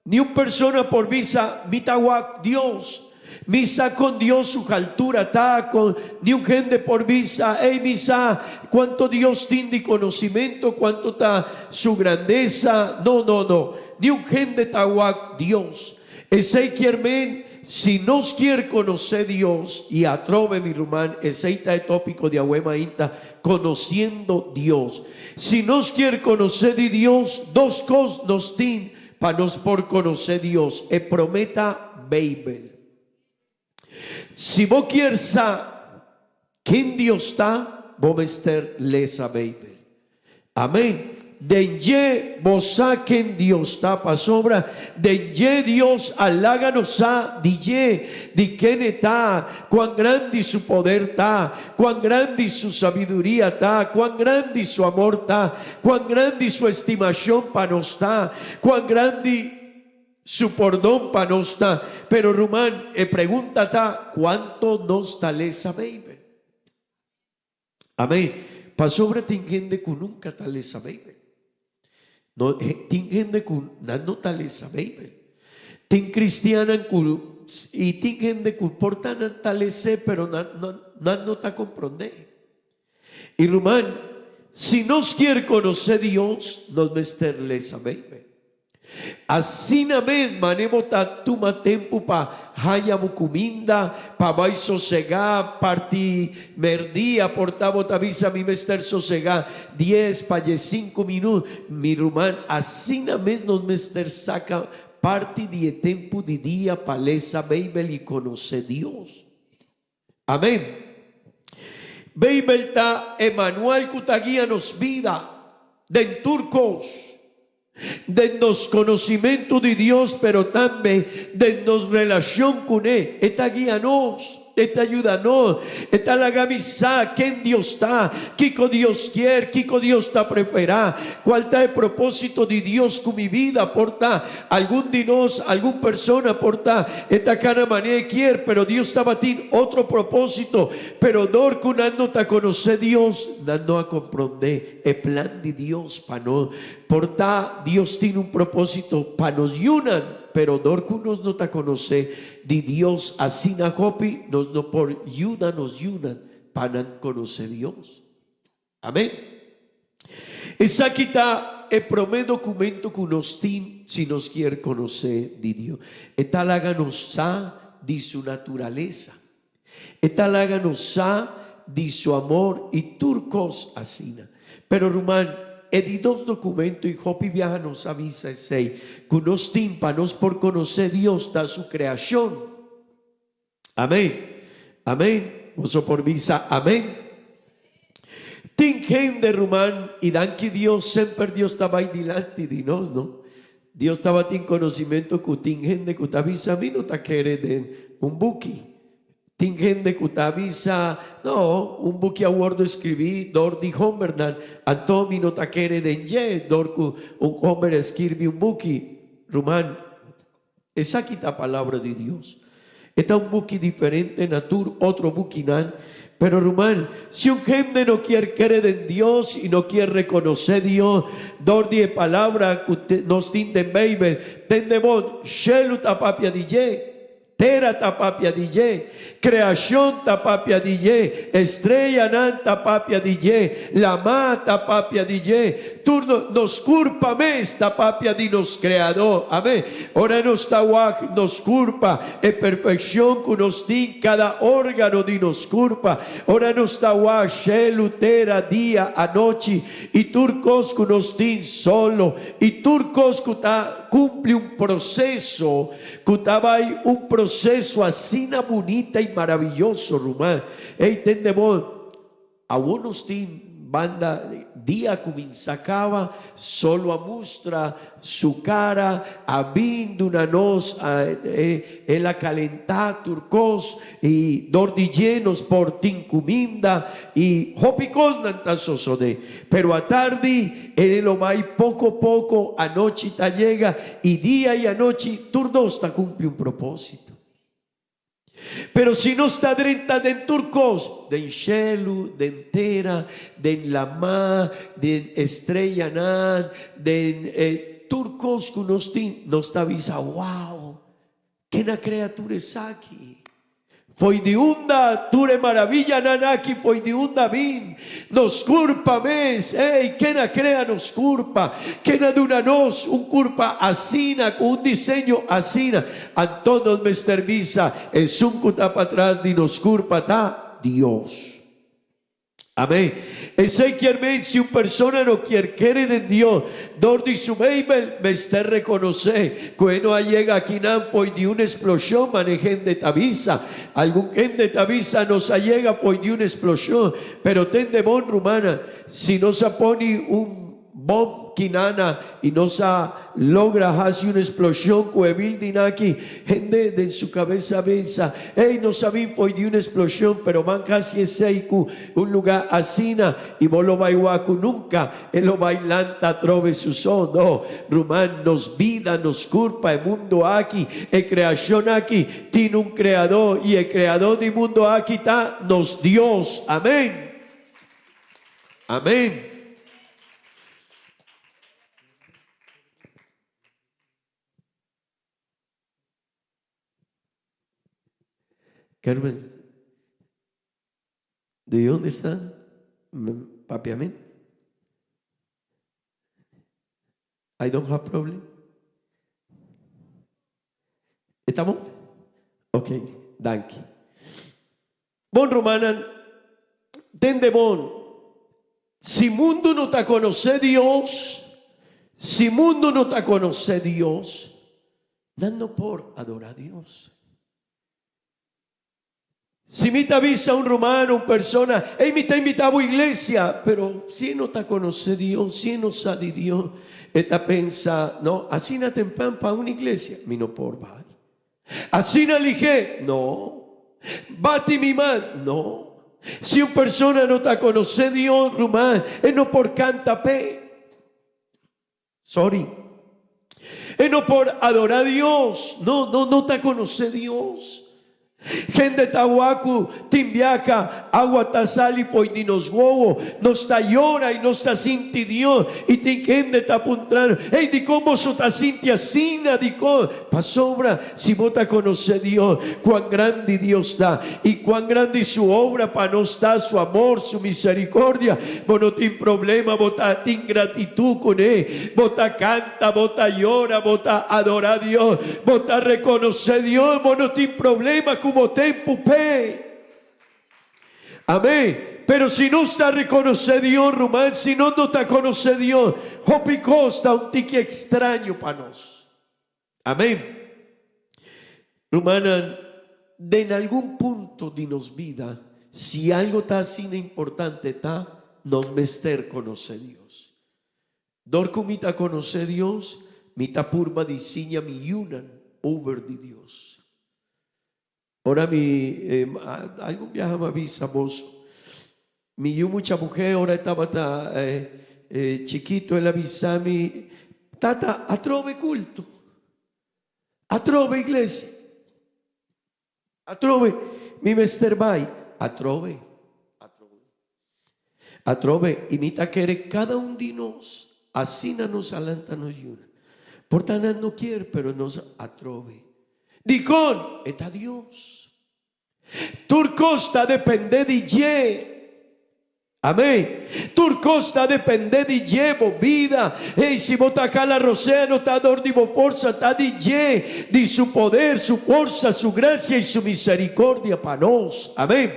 Ni un persona por bisa, Mi ta wak Dios. Mi sa con Dios su haltura ta, con ni un hende por bisa, Ey, mi sa cuanto Dios tin di conocimento, cuanto ta su grandeza. No, no, no. Ni un hende ta wak Dios. Esey kier men, si nos kier conoce Dios, y atrobe mi ruman, esey ta e topico di awe mainta, conociendo Dios. Si nos kier conoce di Dios, dos cos nos tin pa nos por conoce Dios, e prome ta Beibel. Si bo kier sa ken Dios ta, bo mester lesa Beibel. Amen. Den dje bo sa ken Dios ta, pasobra den dje Dios a laga nos sa di dje, di ken e ta, cuan grandi su poder ta, cuan grandi su sabiduria ta, cuan grandi su amor ta, cuan grandi su estimacion pa nos ta, cuan grandi su pordon pa nos ta. Pero ruman, e pregunta ta, cuanto nos ta lesa Beibel? Amén. Pasobra tin hende ku nunka ta lesa Beibel. No, tin hende ku nan no ta lesa Beibel. Tin kristiannan ku i tin hende ku por ta nan ta les'é pero nan nan no ta komprondé. I ruman, si nos kier konosé Dios, nos mester lesa Beibel. Asina mes mane bo ta tuma tempu pa haña bo kuminda, pa bai sosegá parti merdia, por ta bo ta bisa mi mester sosegá dies pa diesinku minut. Mi ruman, asina mes nos mester saka parti di e tempu di dia pa lesa Beibel i konosé Dios. Amén. Beibel ta e manual ku ta guia nos bida den tur kos, den nos konosimentu di Dios pero tambe den nos relashon kuné. E ta guia nos, e ta yuda nos, e ta laga mi sa ken Dios ta, kiko Dios kier, kiko Dios ta preferá, kual ta e propósito di Dios ku mi bida por ta. Algun di nos, algun persona por ta e ta cana manera e kier, pero Dios tabatin otro propósito. Pero dor cu nan no ta conoce Dios, nan no a comprende e plan di Dios pa nos. Por ta Dios tin un propósito pa nos yunan, pero dor cu nos no ta conoce di Dios asina hopi, nos no por yuda nos yunan pa nan conoce Dios. Amén. Esaki ta e promé documento cu nos tin si nos kier conoce di Dios. E ta laga nos sa di su naturalesa. E ta laga nos sa di su amor y tur cos asina. Pero ruman, e di dos documento y hopi biaha nos a bisa esey, cu nos tin pa nos por conoce Dios ta su creacion. Amén. Amén. Boso por bisa amén. Tin hende ruman y danki Dios semper Dios ta bay dilanti di nos no. Dios tabatin conocimento cu tin hende cu ta bisa mi no ta kere den un buki. Tin hende cu ta bisa no un buki a wordo escribi door di hombernan anto mi no ta kere den dje door cu un homber a skirbi un buki. Ruman. Esaki ta Palabra di Dios. E ta un buki diferente na tur otro bukinan. Pero ruman, si un hende no kier kere den Dios i no kier rekonosé Dios dor di e Palabra ku nos tin den Beibel, tende bon, shelu ta papia di dje. Tera ta papia di dje, kreashon ta papia di dje, estreyanan ta papia di dje, lamá ta papia di dje, tur nos kurpa mes ta papia di nos Kreadó. Amén. Ora nos ta wak nos kurpa, e perfekshon ku nos tin, kada órgano di nos kurpa, ora nos ta wak shelu, tera, dia, anochi, i tur kos ku nos tin, solo, i tur kos ku ta kumpli un proseso, Cu ta bay un proceso asina bunita y maravilloso, ruman. Ey, tende bo, awor nos tin banda dia a cuminsa caba, solo a mustra su cara, a bin duna nos, el a calenta tur cos y dor di dje nos por tin cuminda y hopi cosnan ta sosode. Pero atardi e lo bai poko poko, anochi ta yega, i dia i anochi tur dos ta kumpli un propósito. Pero si nos ta drenta den tur kos, den shelu, den tera, den lamá, den estreyanan, den e. tur kos ku nos tin, nos ta bisa, Wow! Ken a krea tur esaki? Foi di unda tur e maravillanan aki foi di unda bin? Nos kurpa mes, ey, ken a krea nos kurpa? Ken a duna nos un kurpa asina, ku un diseño asina? Anto nos mester bisa, esun ku ta patras di nos kurpa ta Dios. Amén. Esei kier men si un persona no kier kere den Dios, dor di su Beibel mester rekonosé ku e no a yega akinan fo'i di un esploshon, mane hende ta bisa. Algun hende ta bisa nos a yega fo'i di un esploshon, pero tende bon rumannan, si nos a poni un Bom kinana y nos a logra haci un explosion cu e building aki, hende den su cabeza a pensa, ey nos a bin fo'i di un explosion pero ban haci esey cu un lugar asina y bo lo bay wak cu nunca e lo bay lanta atrobe su so. No, ruman, nos bida, nos curpa, e mundo aki, e creacion aki tin un creador y e creador di mundo aki ta nos Dios. Amen. Amén. Carmen, ¿de dónde están? Papiamento. I don't have problem. Estamos? Ok, danki. Bon rumannan, tende bon, si mundu no ta konosé Dios, si mundu no ta konosé Dios, nan no por adorá Dios. Si mi ta bisa un ruman, un persona, ey mi ta invitá bo iglesia, pero si e no ta konosé Dios, si e no sa di Dios, e ta pensa, no, asina tempran pa un iglesia, mi no por bai. Asina lihé? No. Bati mi man? No. Si un persona no ta konosé Dios, ruman, e no por kanta p'e. Sorry. E no por adorá Dios. No, no, no ta konosé Dios. Hende ta wak ku tin biaha, awa ta sali fo'i di nos wowo, nos ta yora i nos ta sinti Dios. I tin hende ta puntra, Ey, dikon boso ta sinti asina? Dikon? Pasobra si bo ta konosé Dios, kuan grandi Dios ta i kuan grandi su obra pa nos ta, su amor, su misericordia, bo no tin problema, bo ta tin gratitud kuné, bo ta kanta, bo ta yora, bo ta adorá Dios, bo ta rekonosé Dios, bo no tin problema ku bo tempu p'e. Amén. Pero si nos ta rekonosé Dios, ruman, si nos no ta konosé Dios, hopi kos ta un tiki ekstraño pa nos. Amén. Rumannan, den algun punto di nos bida, si algo ta asina importante ta, nos mester konosé Dios. Dor ku mi ta konosé Dios, mi ta purba di siña mi yunan over di Dios. Ora mi, algun biaha mi a bisa boso, mi yu mucha muhé ora e tabata chikito el a bisa mi, Tata, atrobe kulto, atrobe iglesia, atrobe mi mester bai, atrobe, atrobe, atrobe, i mi ta kere kada un di nos, asina nos a lanta nos yuna. Por ta nan no kier, pero nos atrobe. Dikon? E ta Dios. Tur kos ta dependé di dje. Amén. Tur kos ta dependé di dje, bo bida. Ey, si bo ta kala rosea no ta dor di bo forsa, ta di dje, di su poder, su forsa, su grasia i su misericordia pa nos. Amén.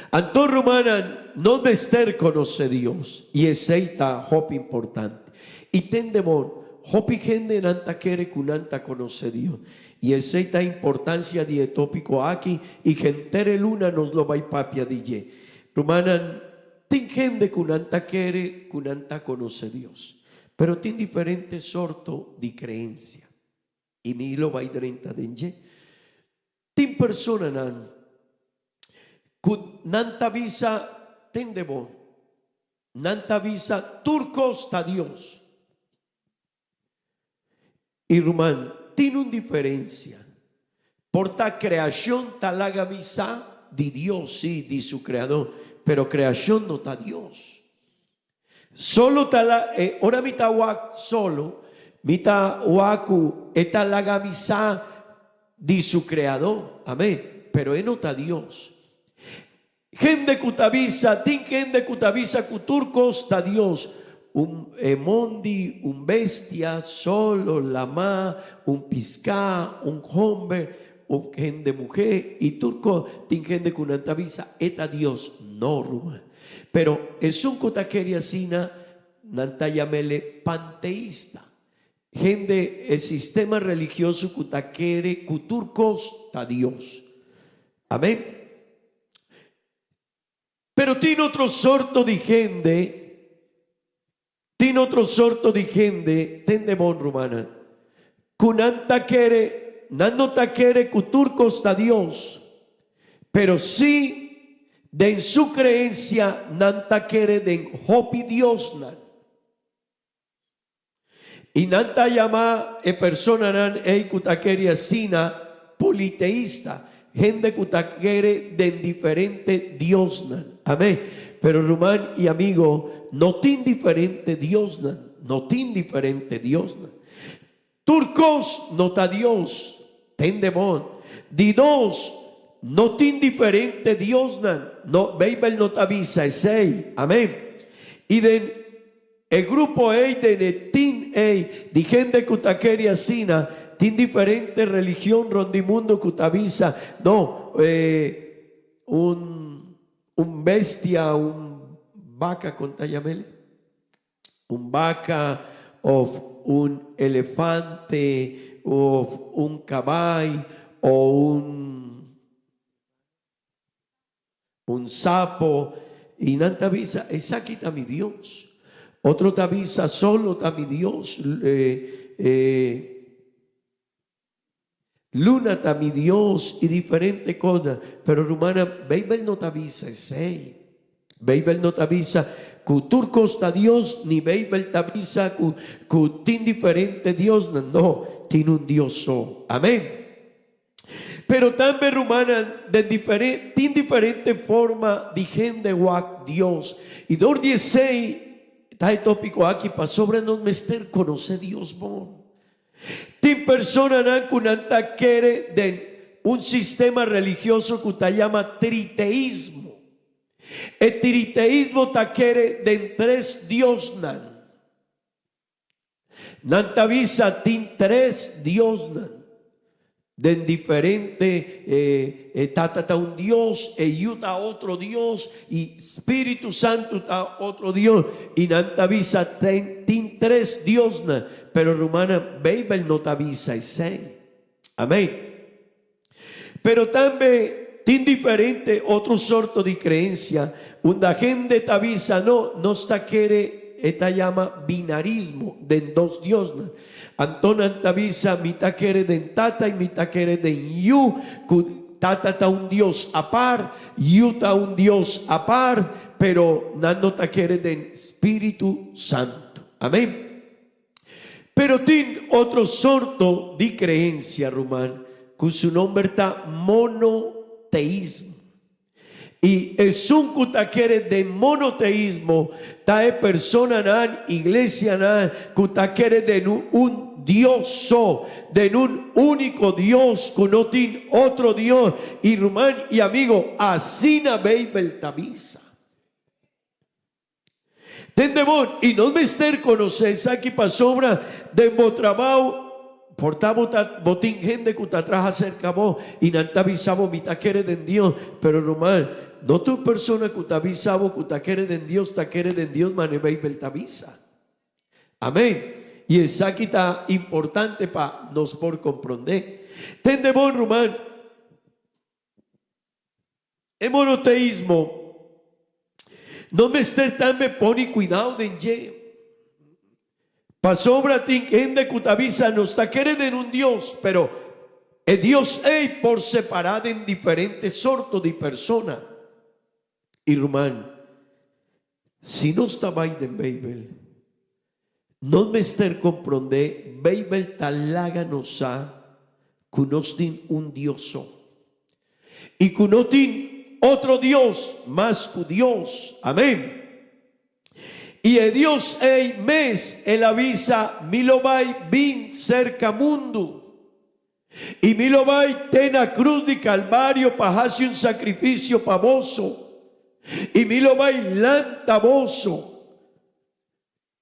Anto rumannan, nos mester konosé Dios, i esei ta hopi importante. I tende bon, hopi hendenan ta kere ku nan ta konosé Dios. I esei ta importansia di e tópiko aki, i henter e luna nos lo bai papia di dje. Rumannan, tin hende ku nan ta kere ku nan ta konosé Dios, pero tin diferente sorto di kreensia. I mi lo bai drenta den dje. Tin personanan ku nan ta bisa, Tende bo, nan ta bisa tur kos ta Dios. I ruman, tin un diferensia. Por ta kreashon ta laga bisa di Dios, sí, di su Kreador, pero kreashon no ta Dios. Solo ta la e ora mi ta wak solo, mi ta wak ku e ta laga mi sa di su Kreadó. Amén. Pero e no ta Dios. Hende ku ta bisa, tin hende ku ta bisa ku tur kos ta Dios. Un e mondi, un bestia, solo, lamá, un piská, un homber, un hende muhé i tur kos. Tin hende ku nan ta bisa e ta Dios. No, ruman. Pero esun ku ta kere asina, nan ta yam'ele panteista. Hende e sistema religioso ku ta kere ku tur kos ta Dios. Amén. Pero tin otro sorto di hende, tin otro sorto di hende, tende bon rumannan, ku nan ta kere, nan no ta kere ku tur kos ta Dios, pero sí den su kreensia nan ta kere den hopi diosnan. I nan ta yama e personanan ei ku ta kere asina politeista, hende ku ta kere den diferente diosnan. Amén. Pero ruman i amigo, no tin diferente diosnan, no tin diferente diosnan. Tur kos no ta Dios, tende bon. Di dos, no tin diferente diosnan, no, Beibel no ta bisa esei. Amén. I den e grupo ei, den e tin ei di hende ku ta kere asina, tin diferente religion rond di mundu ku ta bisa, no, un, un bestia, un baka, kon ta yam'el? Un baka of un elefante of un kabai o un un sapo i nan ta bisa esaki ta mi Dios. Otro ta bisa solo ta mi Dios Luna ta mi Dios y diferente cosnan, pero rumannan, Bijbel no ta bisa esey. Bijbel no ta bisa cu tur cos ta Dios, ni Bijbel ta bisa cu cu tin diferente Diosnan. No, tin un Dios so. Amen. Pero tambe rumannan, den difere tin diferente forma di hende wak Dios. Y dor di esey ta e topico aki pasobra nos mester conoce Dios bon. Tin personanan ku nan ta kere den un sistema religioso ku ta yama triteismo. E triteismo ta kere den tres diosnan. Nan ta bisa tin tres diosnan. Den diferente e Tata ta un Dios, e Yu ta otro Dios i Spiritu Santu ta otro Dios. I nan ta bisa tin tres Diosnan, pero rumannan Beibel no ta bisa esei. Amen. Pero tambe tin diferente otro sorto di creencia unda hende ta bisa no, nos ta kere e ta yama binarismo den dos Diosnan. Anto nan ta bisa, Mi ta kere den Tata i mi ta kere den Yu, ku Tata ta un Dios apart, Yu ta un Dios apart, pero nan no ta kere den Spiritu Santu. Amen. Pero tin otro sorto di kreensia, ruman, ku su nomber ta monoteismo. I esun ku ta kere den monoteismo ta e personanan, iglesianan, ku ta kere den un Dios so, den un úniko Dios ku no tin otro Dios. I ruman i amigo, asina Beibel ta bisa. Tende bon, i nos mester konosé esaki pasobra den bo trabou por ta bo ta bo tin hende ku ta traha serka bo i nan ta bisa bo mi ta kere den Dios, pero ruman, no tur persona ku ta bisa bo ku ta kere den Dios ta kere den Dios manera Beibel ta bisa. Amen. I esaki ta importante pa nos por komprondé. Tende bon, ruman. E monoteismo no mester tambe pone cuidao den dje. Pasobra tin hende cu ta bisa nos ta kere den un Dios, pero e Dios ey por separa den diferente sorto di persona. Y ruman, si nos ta bay den Bijbel, nos mester comprende Bijbel ta laga nos sa cu nos tin un Dios so. Y cu no tin otro Dios mas cu Dios. Amen. I e Dios ei mes el a bisa, Mi lo bai bin serka mundu, i mi lo bai te na krus di Kalvario pa hasi un sakrifisio pa boso, i mi lo bai lanta boso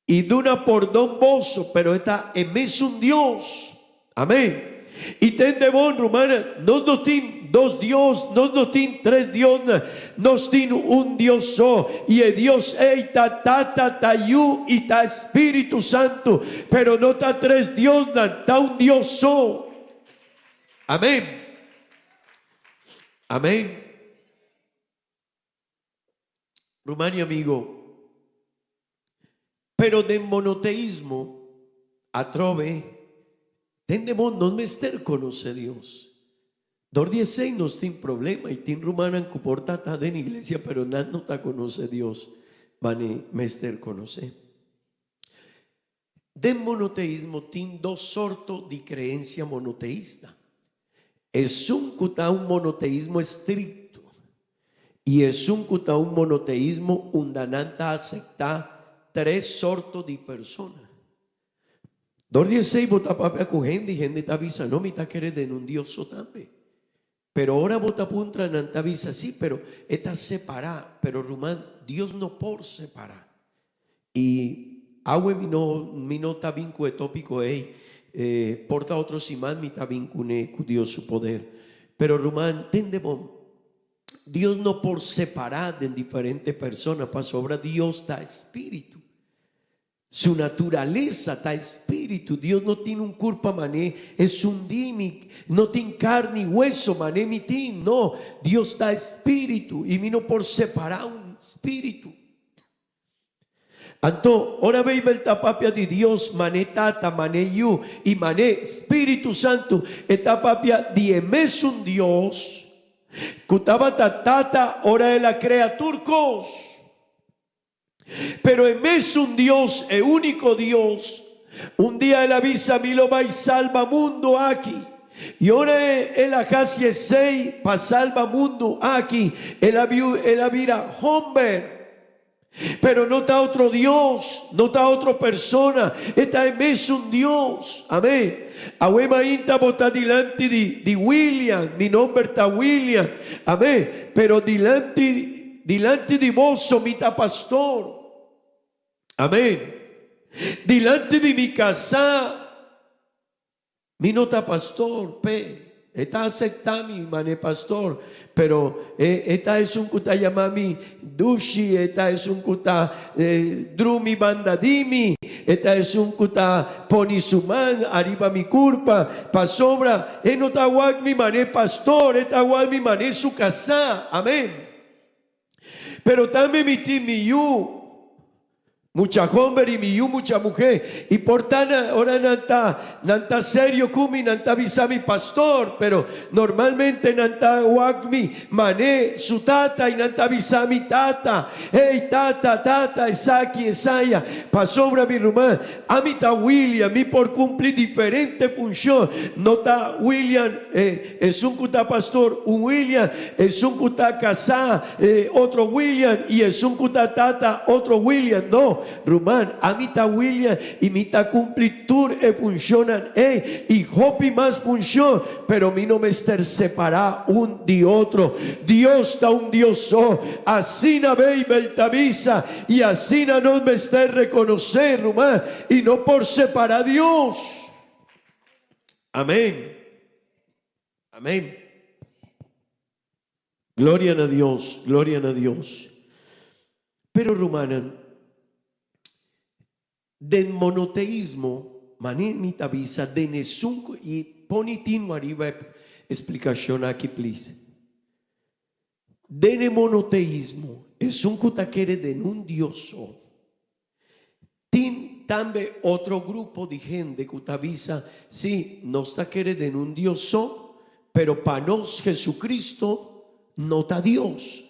i duna pordon boso, pero e ta e mesun Dios. Amén. I tende bon, rumannan, nos no tin dos Dios, nos no tin tres Diosnan, nos tin un Dios so, i e Dios ei ta Tata, ta Yu i ta Spiritu Santu, pero no ta tres Diosnan, ta un Dios so. Amén. Amén. Ruman i amigo, pero den monoteismo atrobe tende bo no mester conoce Dios. Dor di esey nos tin problema y tin rumannan cu por ta ta den iglesia pero nan no ta conoce Dios mane mester conoce. Den monoteismo tin dos sorto di creencia monoteista. Esun cu ta un monoteismo estricto y esun cu ta un monoteismo unda nan ta acepta tres sorto di persona. Dor di esey bo ta papia cu hende y hende ta bisa no mi ta kere den un Dios so tambe. Pero ora bo ta puntra nan ta bisa si pero e ta separa pero ruman Dios no por separa y awe mi no mi no ta bin cu e topico ey por ta otro siman mi ta bin cune cu Dios su poder pero ruman tende bon Dios no por separa den diferente persona pasobra Dios ta espiritu. Su naturalesa ta espíritu. Dios no tin un curpa mané esun di mi, no tin carni y hueso mané mi tin. No, Dios ta espíritu y mi no por separá un espíritu. Anto, ora Beibel ta papia di Dios mané Tata, mané Yu y mané Spiritu Santu, e ta papia di e mesun Dios cu tabata Tata ora el a crea tur cos. Pero e mesun Dios, e úniko Dios, un dia el a bisa, Mi lo bai salba mundu aki. I ora el a hasi esei pa salba mundu aki, el a el a bira homber. Pero no ta otro Dios, no ta otro persona, e ta e mesun Dios. Amén. Awe mainta bo ta dilanti di di William, mi nomber ta William. Amén. Pero dilanti Dilanti di boso mi ta pastor. Amén. Dilanti di mi kasá mi no ta pastor, p'e. E ta aceptá mi man'e pastor, pero e e ta esun ku ta yama mi dushi, e ta esun ku ta drumi banda di mi, e ta esun ku ta poni su man ariba mi kurpa, pasobra e no ta wak mi man'e pastor, e ta wak mi man'e su kasá. Amén. Pero tambe mi tin mi yu mucha homber y mi yu mucha muher, y por ta na ora nan ta nan ta serio cu mi nan ta bisa mi pastor, pero normalmente nan ta wak mi mane su tata y nan ta bisa mi tata, hey tata, tata esaki esaya, pasobra mi ruman ami ta William, mi por cumpli diferente funcion, no ta William e. Esun ku ta pastor, un William, esun ku ta kasá, e otro William, i esun ku ta tata, otro William. No, ruman, ami ta William i mi ta kumpli tur e funshonnan ei i hopi mas funshon, pero mi no mester separá un di otro. Dios ta un Dios so, asina Beibel ta bisa, i asina nos mester rekonosé, ruman, i no por separá Dios. Amén. Amén. Gloria na Dios, gloria na Dios. Pero rumannan, den monoteismo, mane mi ta bisa den esun cu, y poni tinu ariba e explicacion aki please. Den e monoteismo, esun cu ta kere den un Dios so, Tin tambe otro grupo di hende ku ta bisa, Sí, nos ta kere den un Dios so, pero pa nos Jesucristo no ta Dios.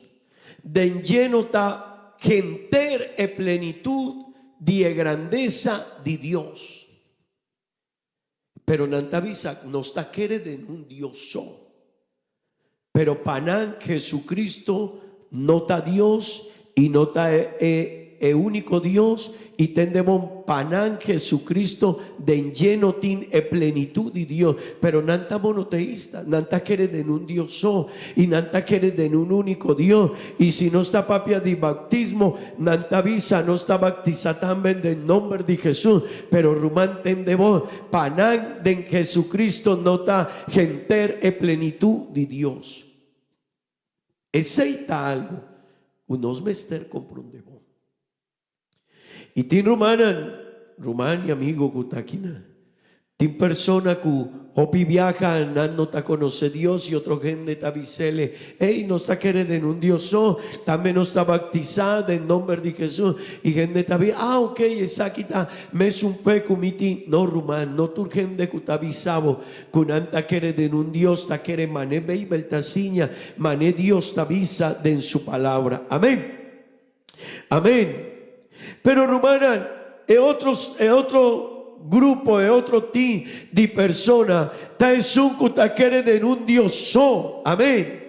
Den dje no ta henter e plenitut di e grandesa di Dios. Pero nan ta bisa, Nos ta kere den un Dios so. Pero pa nan Jesucristo no ta Dios y no ta e. e úniko Dios i tende bon pa nan Jesucristo den dje no tin e plenitut di Dios. Pero nan ta monoteista, nan ta kere den un Dios so i nan ta kere den un úniko Dios. I si nos ta papia di bautismo, nan ta bisa nos ta bautisa tambe den nomber di Jesus. Pero ruman tende bon, pa nan den Jesucristo no ta henter e plenitut di Dios. Esei ta algu ku nos mester komprondé bon. I tin rumannan, ruman i amigu ku ta akinan. Tin persona ku hopi biaha nan no ta konosé Dios i otro hende ta bis'ele, Ey, nos ta kere den un Dios so, tambe nos ta baktisá den nomber di Hesus. I hende ta bisa, Ah, okey, esaki ta mesun fe ku mi tin. No, ruman, no tur hende ku ta bisa bo Ku nan ta kere den un Dios ta kere mane Beibel ta siña, mane Dios ta bisa den su palabra. Amen. Amen. Pero rumannan, e otro e otro grupo, e otro tin di persona ta esun ku ta kere den un Dios so. Amen.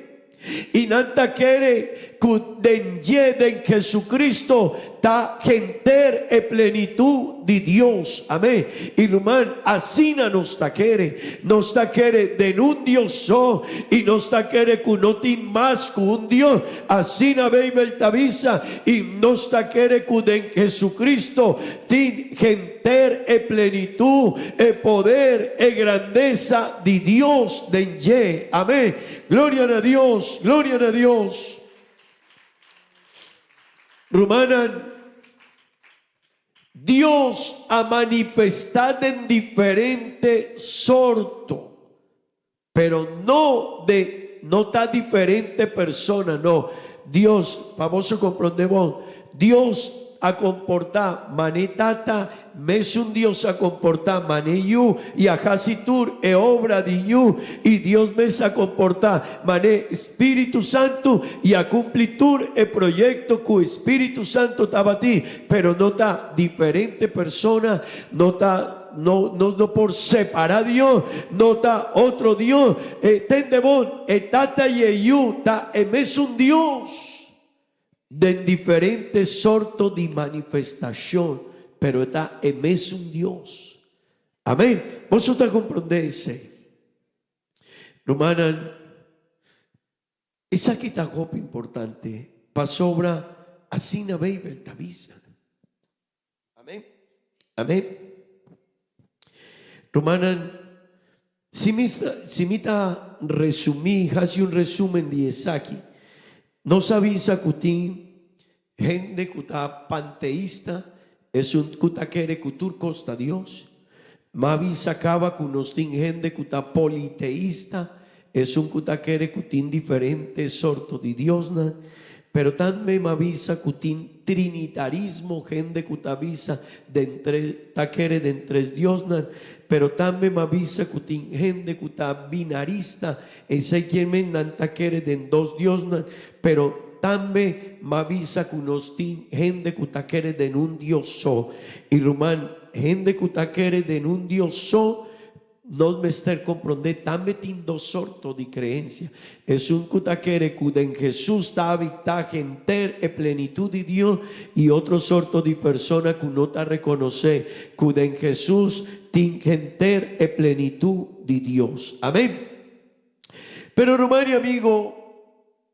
I nan ta kere ku den dje, den Jesucristo, ta henter e plenitud di Dios. Amen. I ruman, asina nos ta kere. Nos ta kere den un Dios so, i nos ta kere ku no tin mas ku un Dios. Asina Beibel ta bisa, i nos ta kere ku den Jesucristo tin henter e plenitud, e poder, e grandesa di Dios den dje. Amen. Gloria na Dios, gloria na Dios. Rumannan, Dios a manifestá den diferente sorto, pero no de, no ta diferente persona, no. Dios, pa boso comprende bon, Dios a comportá mané Tata, Mesun Dios a comportá mané Yu i a haci tur e obra di Yu, i Dios mes a comportá mané Spiritu Santu i a cumpli tur e proyecto cu Spiritu Santu tabatin, pero no ta diferente persona, no ta, no, nos no por separa Dios, no ta otro Dios, e tende bon, e Tata i e Yu ta e mesun Dios. Den diferente sorto di manifestacion, pero e ta e mesun Dios. Amen. Boso ta comprende esey? Rumannan, esaki ta hopi importante, pasobra asina Bijbel ta bisa. Amen. Amen. Rumannan, si mi si mi ta resumí, hasi un resumen di esaki, nos a bisa ku tin hende ku ta panteista, esun ku ta kere ku tur kos ta Dios. M'a bisa kaba ku nos tin hende ku ta politeista, esun ku ta kere ku tin diferente sorto di diosnan. Pero tambe m'a bisa ku tin trinitarismo, hende ku ta bisa den tres, ta kere den tres diosnan. Pero tambe m'a bisa ku tin hende ku ta binarista, esei kier men nan ta kere den dos diosnan. Pero tambe m'a bisa ku nos tin hende ku ta kere den un Dios so. I ruman, Hende ku ta kere den un Dios so, nos mester komprondé tambe tin dos sorto di kreensia. Esun ku ta kere ku den Hesus ta habitá henter e plenitut di Dios i otro sorto di persona ku no ta rekonosé ku den Hesus tin henter e plenitut di Dios. Amén. Pero ruman i amigo,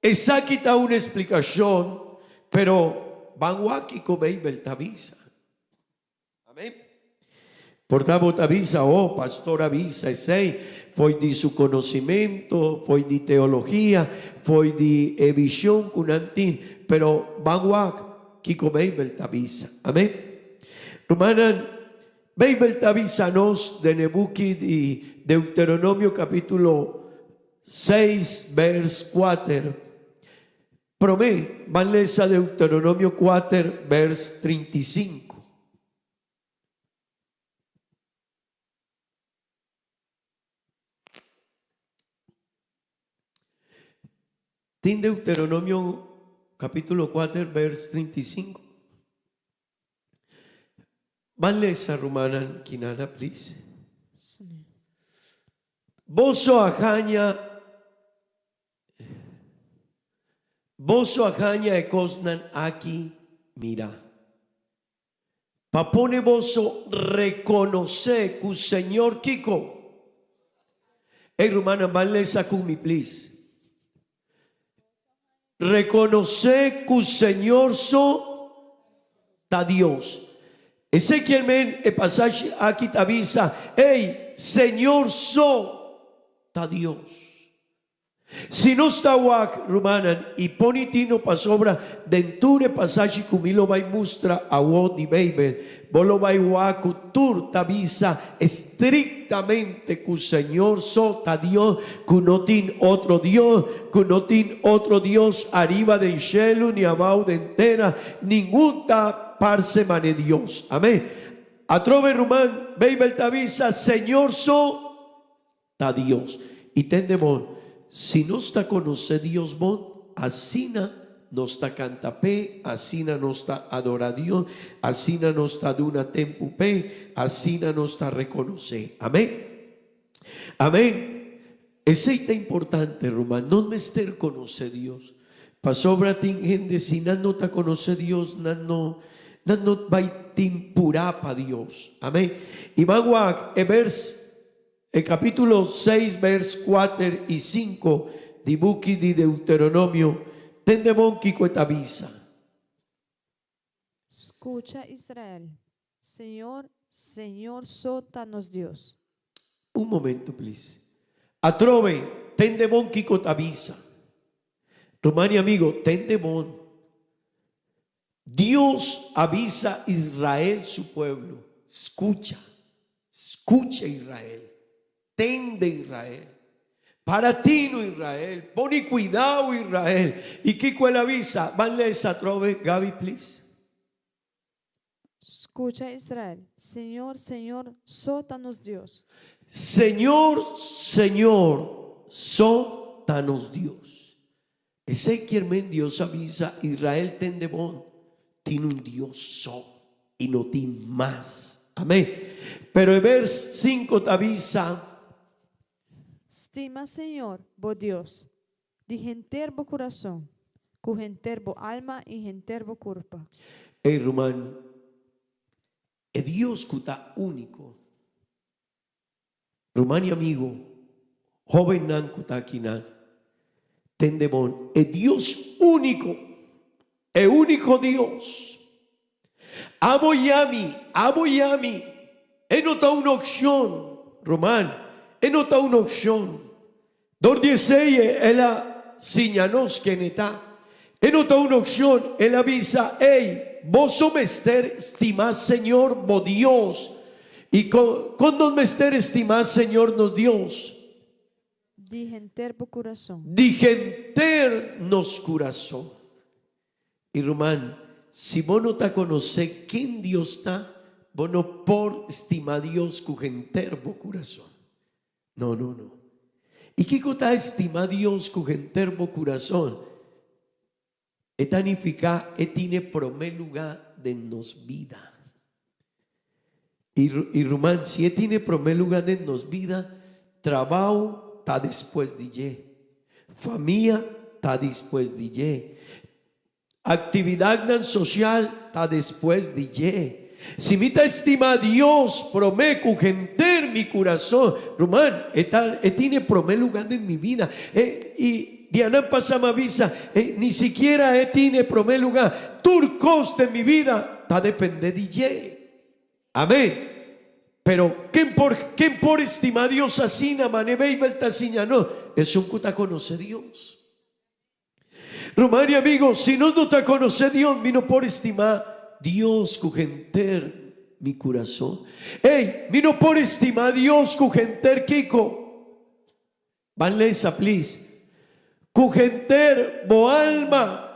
esaki ta un esplikashon, pero ban wak kiko Beibel ta bisa. Amén. Por ta bo ta bisa, oh, pastor a bisa esey, fo'i di su conocimento, fo'i di teologia, fo'i di e vision cu nan tin, pero ban wak kico Bijbel ta bisa. Amén. Rumannan, Bijbel ta bisa nos den e buki di Deuteronomio capitulo seis vers cuater, Promé, ban lesa Deuteronomio kuater, bèrs 35. Tin Deuteronomio capítulo kuater, bèrs 35. Ban lesa rumannan kinana, please. Boso a haña Boso a haña e kosnan aki? Mira. Pa pone boso rekonosé ku Señor kiko? Ey rumannan ban lesa ku mi please. Rekonosé ku Señor so ta Dios. Esei kier men e pasashi aki ta bisa, ey, Señor so ta Dios. Si nos ta wak, rumannan, i poni tino pasobra den tur e pasashi ku mi lo bai mustra awo di Beibel, bo lo bai wak ku tur ta bisa estriktamente ku Señor so ta Dios, ku no tin otro Dios, ku no tin otro Dios ariba den shelu ni abao den tera, ningun ta parse mane Dios. Amen. Atrobe, ruman, Beibel ta bisa, Señor so Ta Dios. I tende bon, si nos ta konosé Dios bon, asina nos ta kanta p'e, asina nos ta adorá Dios, asina nos ta duna tempu p'e, asina nos ta rekonosé. Amén. Amén. Esei ta importante, ruman. Nos mester konosé Dios. Pasobra tin hende si nan no ta konosé Dios, nan no nan no bai tin purá pa Dios. Amén. I ban wak e bers. E capítulo seis vers cuater i cinco di buki di Deuteronomio tende bon kico e ta bisa. Scucha Israel, Señor, Señor so ta nos Dios. Un momento please. Atrobe, tende bon kico ta bisa. Ruman i amigo, tende bon. Dios a bisa Israel su pueblo, Scucha, scucha Israel, tende Israel, para tino Israel, poni cuidao Israel. Y kico el a bisa? Ban lesa atrobe, Gaby please. Scucha Israel, Señor, Señor so ta nos Dios. Señor, Señor so ta nos Dios. Esei kier men Dios a bisa Israel tende bon, tin un Dios so y no tin mas. Amen. Pero e vers cinco ta bisa. Stima Señor, bo Dios, di henter bo kurason, ku henter bo alma i henter bo kurpa. Ey ruman, e Dios ku ta úniko. Ruman i amigo, hóbennan ku ta akinan, tende bon, e Dios úniko, e úniko Dios. Abo i ami, abo i ami, e no ta un opshon, ruman, e no ta un opshon. Dor di esei el a siña nos ken e ta. E no ta un opshon, el a bisa, Ey, boso mester stima Señor bo Dios. I kon, kon nos mester stima Señor nos Dios? Di henter bo kurason. Di henter nos kurason. I ruman, si bo no ta konosé ken Dios ta, bo no por stima Dios ku henter bo kurason. No, no, no. I kiko ta estima Dios ku henter bo kurason? E ta nifiká e tine promé lugá den nos bida. I, i ruman, si e tine promé lugá den nos bida, trabou ta despues di dje, famia ta despues di dje, Actividadnan social ta despues di dje. Si mi ta estima Dios prome cu henter mi curason, ruman, e ta e tine prome lugar den mi bida. E y dianan pasa mi a bisa, e ni sikiera e tine prome lugar. Tur cos den mi bida ta depende di dje. Amen. Pero ken por ken por estima Dios asina mane Bijbel ta siña nos? Esun cu ta conoce Dios. Ruman i amigo, si nos no ta konosé Dios, mi no por estimá Dios ku henter mi kurason. Ey, mi no por estimá Dios ku henter kiko? Ban lesa, please. Ku henter bo alma.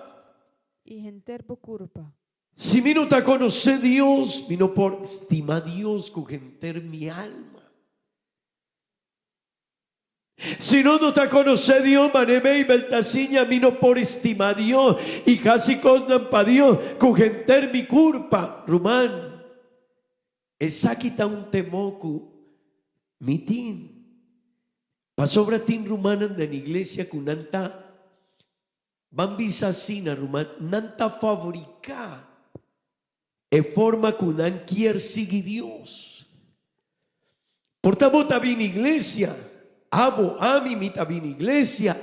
I henter bo kurpa. Si mi no ta konosé Dios, mi no por stima Dios ku henter mi alma. Si no no ta konosé Dios manera Beibel ta siña mi no por stima Dios i hasi kosnan pa Dios ku henter mi kurpa. Ruman, esaki ta un temor ku mi tin. Pasobra tin rumannan den iglesia ku nan ta ban bisa asina ruman, nan ta fabriká. E forma ku nan kier sigui Dios. Por ta bo ta bini iglesia, abo, ami, mi ta bini iglesia.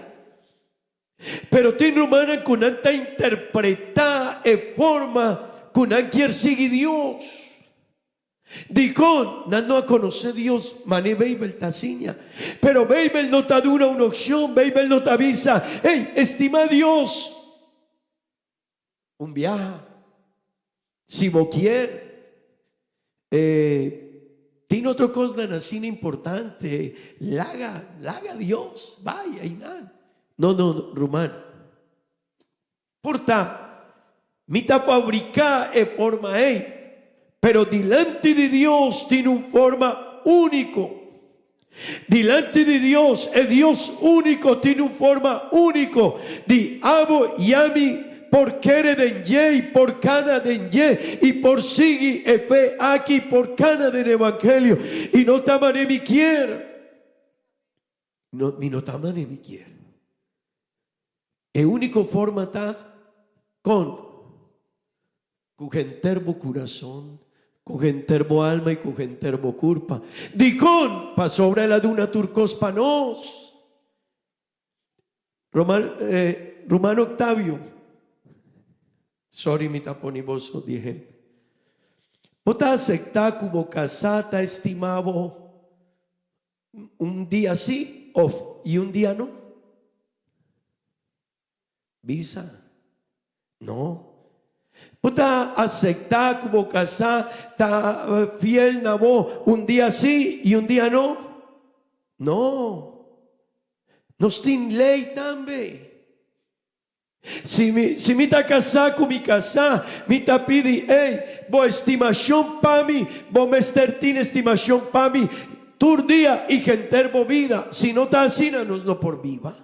Pero tin rumannan ku nan ta interpretá e forma ku nan kier sigui Dios. Dikon? Nan no a konosé Dios manera Beibel ta siña. Pero Beibel no ta duna un opshon, Beibel no ta bisa, Hey, estimá Dios un biaha. Si bo kier, tin otro kosnan asina importante, laga, laga Dios bai einan. No, no, ruman. Por ta, mi ta fabriká e forma ei, pero dilanti di Dios tin un forma úniko. Dilanti di Dios, e Dios úniko tin un forma úniko di abo i ami por kere den dje i por kana den dje i por sigui e fe aki por kana den evangelio. I no ta manera mi kier. No, mi no ta manera mi kier. E úniko forma ta kon? Ku henter bo kurason, ku henter bo alma i ku henter bo kurpa. Dikon? Pasobra el a duna tur kos pa nos. Roman, eh, Ruman Octavio, sorry mi ta pone boso di ehempel. Bo ta acepta ku bo kasá ta estima bo un dia sí of i un dia no? Bisa, No. Bo ta acepta cu bo casa ta fiel na bo un dia si y un dia no? No. Nos tin ley tambe. Si mi, si mi ta casá cu mi casá, mi ta pidi, Ey, bo estimacion pa mi, bo mester tin estimacion pa mi tur dia y henter bo bida. Si no ta asina, nos no por biba.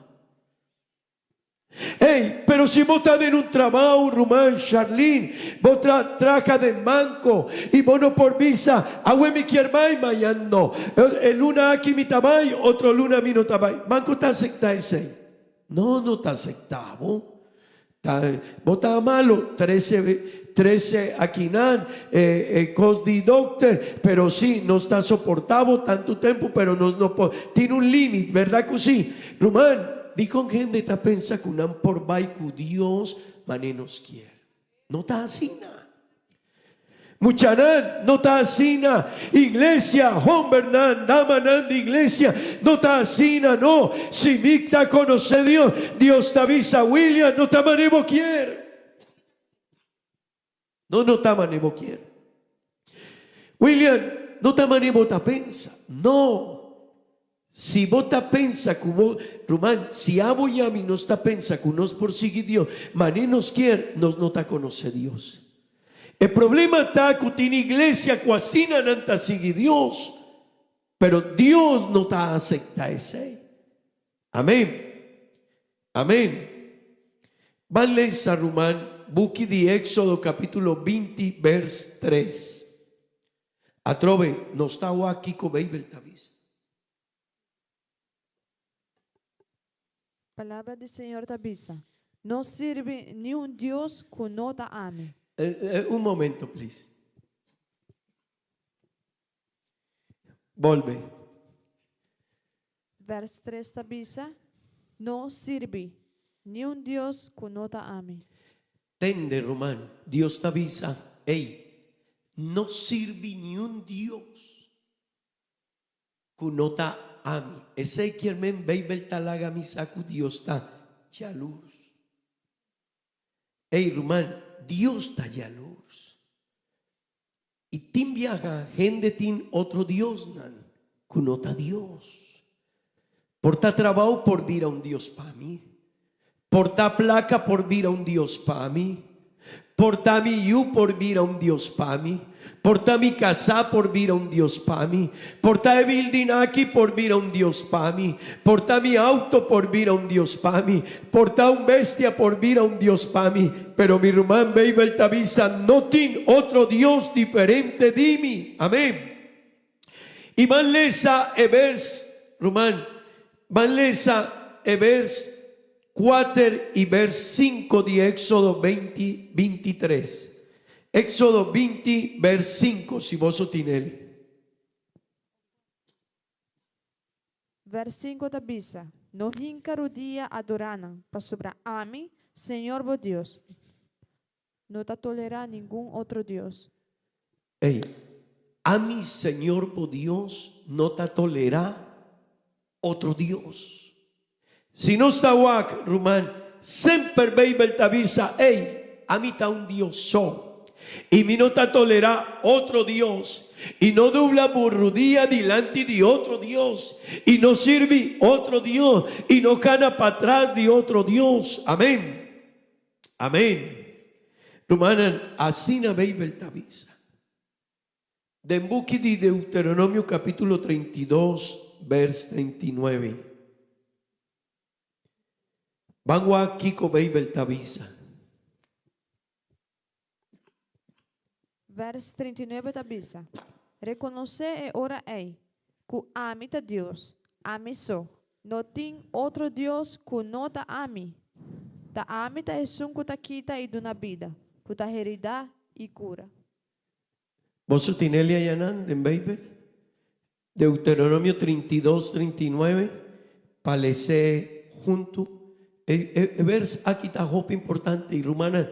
Ey, pero si bo ta den un trabao, ruman Charlene, bo tra traha den banco y bo no por bisa, awe mi kier bay, mañan no. E luna aki mi ta bay, otro luna mi no ta bay. Banco ta acepta esey? No, no ta acepta bo. Ta, bo ta malo, trece, trece akinan e, e cos di dokter, pero si, nos ta soporta bo tanto tempo, pero nos no por, tin un limit, berdad cu si? Ruman, dikon hende ta pensa ku nan por bai ku Dios manera nos kier? No ta asina. Muchanan, no ta asina. Iglesia, hombernan, damanan di iglesia, no ta asina, no. Si mi ta konosé Dios, Dios ta bisa, William, no ta manera bo kier. No, no ta manera bo kier. William, no ta manera bo ta pensa. No. Si bo ta pensa ku bo, ruman, si abo i ami nos ta pensa ku nos por sigui Dios manera nos kier, nos no ta konosé Dios. E problema ta ku tin iglesia ku asina nan ta sigui Dios, pero Dios no ta aseptá esei. Amén. Amén. Ban lesa, ruman, buki di Éxodo capítulo 20, vers 3. Atrobe, nos ta wak kiko Beibel ta bisa. Palabra di Señor ta bisa, No sirbi niun dios ku no ta ami. Un momento, please. Bolbe. Vers 3 ta bisa, No sirbi niun dios ku no ta ami. Tende, ruman, Dios ta bisa, Ey, no sirbi niun dios ku no ta ami. Esei kier men Beibel ta laga mi sa ku Dios ta jalurs. Ey, ruman, Dios ta jalurs. I tin biaha hende tin otro diosnan ku no ta Dios. Por ta trabou por bira un dios pa mi. Por ta plaka por bira un dios pa mi. Por ta mi yu por bira un dios pa mi. Por ta mi kasá por bira un dios pa mi. Por ta e bildin aki por bira un dios pa mi. Por ta mi auto por bira un dios pa mi. Por ta un bestia por bira un dios pa mi. Pero mi ruman Beibel ta bisa, No tin otro Dios diferente di mi. Amén. I ban lesa e bers, ruman, ban lesa e bers kuater i bers sinku di Éxodo 20, 23. Éxodo 20, vers 5, si boso tin el. Vers 5 ta bisa, No hinka rudia adorá nan, pasobra ami, Señor bo Dios, no ta tolerá ningun otro dios. Ey, ami, Señor bo Dios, no ta tolerá otro dios. Si nos ta wak, ruman, semper Beibel ta bisa, Ey, ami ta un Dios so, i mi no ta tolerá otro dios, i no dubla bo rudia dilanti di otro dios, i no sirbi otro dios, i no kana patras di otro dios. Amén. Amén. Rumannan, asina Beibel ta bisa. Den buki di Deuteronomio capítulo 32, vers 39. Ban wak kiko Beibel ta bisa. Vers 39 ta bisa, Rekonosé e ora ei ku ami ta Dios, ami so. No tin otro Dios ku no ta ami. Ta ami ta esun ku ta kita i duna bida, ku ta heridá i kura. Boso tin el ayanan den Beibel? Deuteronomio 32, 39, pa les'é huntu. E, e, e vers aki ta hopi importante i rumannan,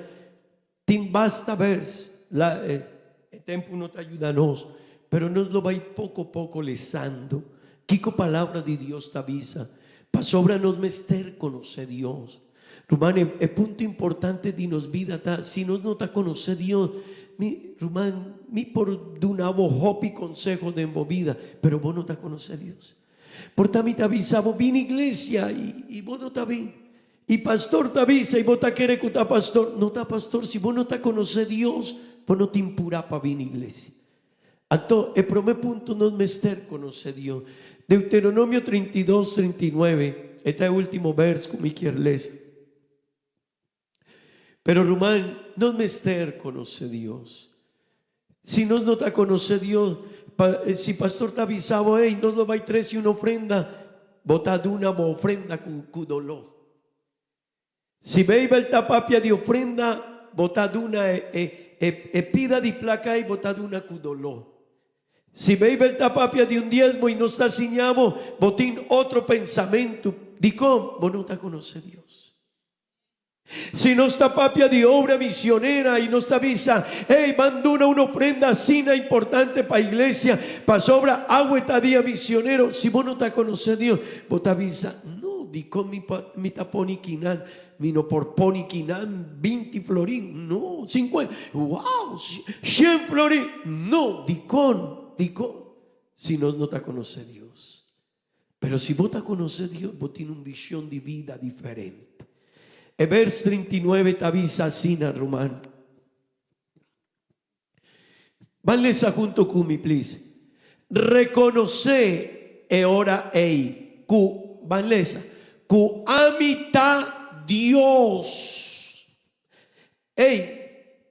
tin basta vers, la, e, e tempu no ta yuda nos, pero nos lo bai poko poko lesando kiko Palabra di Dios ta bisa, pasobra nos mester konosé Dios. Ruman, e, e punto importante di nos bida ta, si nos no ta konosé Dios, mi, ruman, mi por duna bo hopi konseho den bo bida, pero bo no ta konosé Dios. Por ta mi ta bisa bo, bin iglesia, i, i bo no ta bin. I pastor ta bisa, i bo ta kere ku ta pastor. No ta pastor, si bo no ta konosé Dios, bo no tin purá pa bin iglesia. Anto, e promé punto nos mester konosé Dios. Deuteronomio 32, 39, e ta e último bers ku mi kier lesa. Pero ruman, nos mester konosé Dios. Si nos no ta konosé Dios, pa, si pastor ta bisa bo, hey, nos lo bai trese un ofrenda, bo ta duna bo ofrenda ku, ku doló. Si Beibel ta papia di ofrenda, bo ta duna e e e pida di plaka ei bo ta duna ku doló. Si Beibel ta papia di un diesmo i nos ta siña bo, bo tin otro pensamentu. Dikon? Bo no ta konosé Dios. Si nos ta papia di obra misionera i nos ta bisa, Ey, ban duna un ofrenda asina importante pa iglesia, pasobra awe ta dia misionero. Si bo no ta konosé Dios, bo ta bisa, No, dikon mi pa mi ta poni kinan? Mi no por poni kinan 20 florin, no, 50, wow, 100 florin, no, dikon, dikon? Si nos no ta konosé Dios. Pero si bo ta konosé Dios, bo tin un vishon di bida diferente. E vers 39 ta bisa asina, ruman. Ban lesa hunto ku mi, please. Rekonosé e ora ei ku, ban lesa, ku ami ta Dios. Ei,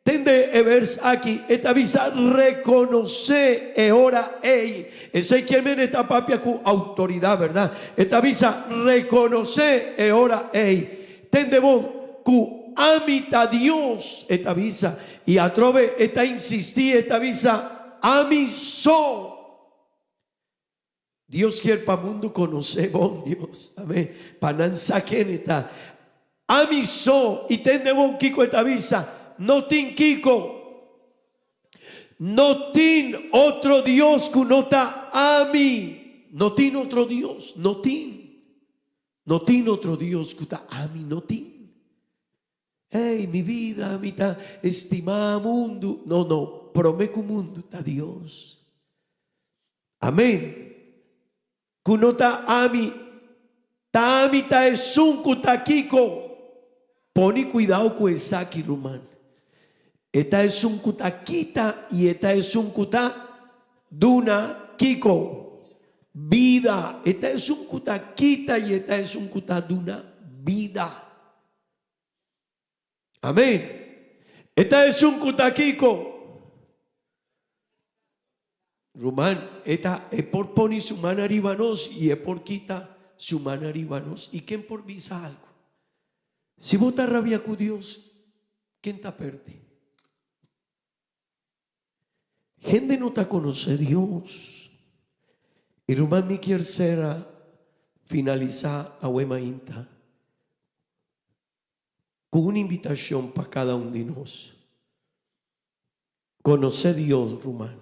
tende e vers aki, e ta bisa rekonosé e ora ei. Esei kier men e ta papia ku outoridat, bèrdat? E ta bisa rekonosé e ora ei. Tende bon, ku ami ta Dios, e ta bisa. I atrobe e ta insistí, e ta bisa, Ami so. Dios kier pa mundu konosé bon Dios. Amén. Pa nan sa ken e ta. Ami so. I tende bon kiko e ta bisa, No tin kiko. No tin otro Dios ku no ta ami. No tin otro Dios. No tin. No tin otro Dios ku ta ami, no tin. Ey, mi bida, mi ta estimá mundu. No, no, promé ku mundu ta Dios. Amén. Ku no ta ami, ta ami ta esun ku ta kiko. Pone kuidao ku esaki, ruman. E ta esun ku ta kita i e ta esun ku ta duna kiko? Bida. E ta esun ku ta kita i e ta esun ku ta duna bida. Amen. E ta esun ku ta kiko? Ruman, e ta e por pone su man ariba nos i e por kita su man ariba nos. I ken por bisa algu? Si bo ta rabia ku Dios, ken ta perde? Hende no ta konosé Dios. I ruman mi kier sera finalisá awe mainta ku un invitashon pa kada un di nos. Konosé Dios, ruman.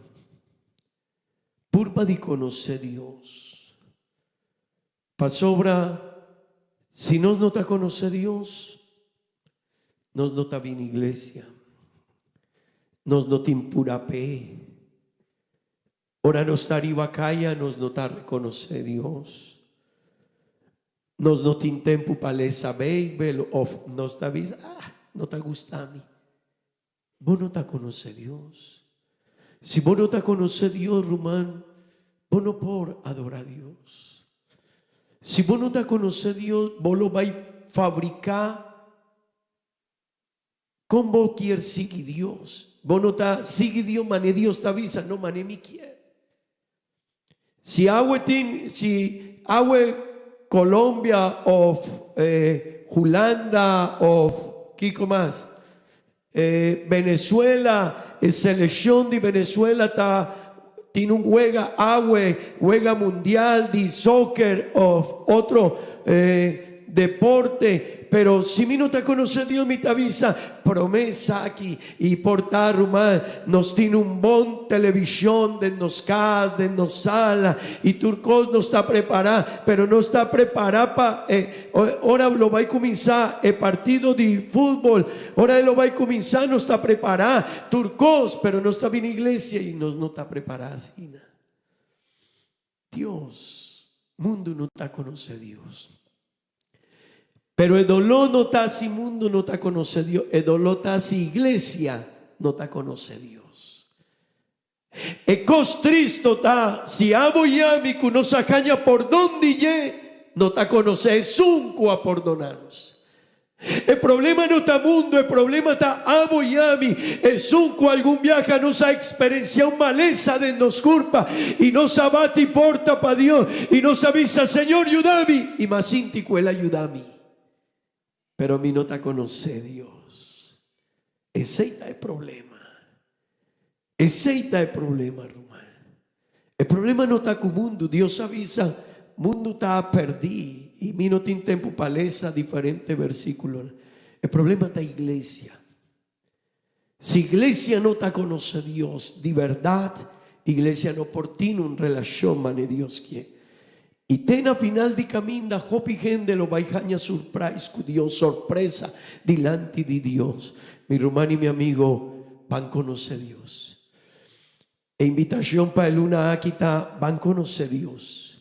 Purba di konosé Dios. Pasobra si nos no ta konosé Dios, nos no ta bini iglesia. Nos no tin pura pe. Ora nos ta riba kaya nos no ta rekonosé Dios. Nos no tin tempu pa lesa Beibel òf nos ta bisa, ah, no ta gusta mi. Bo no ta konosé Dios. Si bo no ta konosé Dios, ruman, bo no por adorá Dios. Si bo no ta konosé Dios, bo lo bai fabriká kon bo kier sigui Dios. Bo no ta sigui Dios manera Dios ta bisa, no manera mi kier. Si awe tin, si awe Colombia of Hulanda of kiko mas, Venezuela, e seleccion di Venezuela ta tin un wega awe, wega mundial di soccer of otro deporte, pero si mi no ta conoce Dios mi ta bisa prome esaki y por ta ruman nos tin un bon television den nos cas, den nos sala y tur cos nos ta prepara, pero nos ta prepara pa e ora lo bay cuminsa e partido di futbol, ora e lo bay cuminsa nos ta prepara tur cos, pero nos ta bini iglesia y nos no ta prepara asina. Dios, mundu no ta konosé Dios. Pero e doló no ta si mundu no ta konosé Dios, e doló ta si iglesia no ta konosé Dios. E kos tristo ta si abo i ami ku nos a haña pordon di dje no ta konosé esun ku a pordoná nos. E problema no ta mundo, e problema ta abo i ami. Esun ku algun biaha nos a eksperensiá un malesa den nos kurpa i nos a bati porta pa Dios i nos a bisa, Señor yuda mi! I m'a sinti ku El a yuda mi. Pero mi no ta konosé Dios. Esei ta e problema. Esei ta e problema, ruman. E problema no ta ku mundu. Dios a bisa, Mundu ta pèrdí. I mi no tin tempu pa lesa diferente versíkulonan. E problema ta iglesia. Si iglesia no ta konosé Dios di bèrdat, iglesia no por tin un relashon manera Dios kier. I te na final di kaminda hopi hende lo bai haña surprais ku Dios, sorpresa dilanti di Dios. Mi ruman i mi amigo, ban konosé Dios. E invitashon pa e luna aki ta, ban konosé Dios.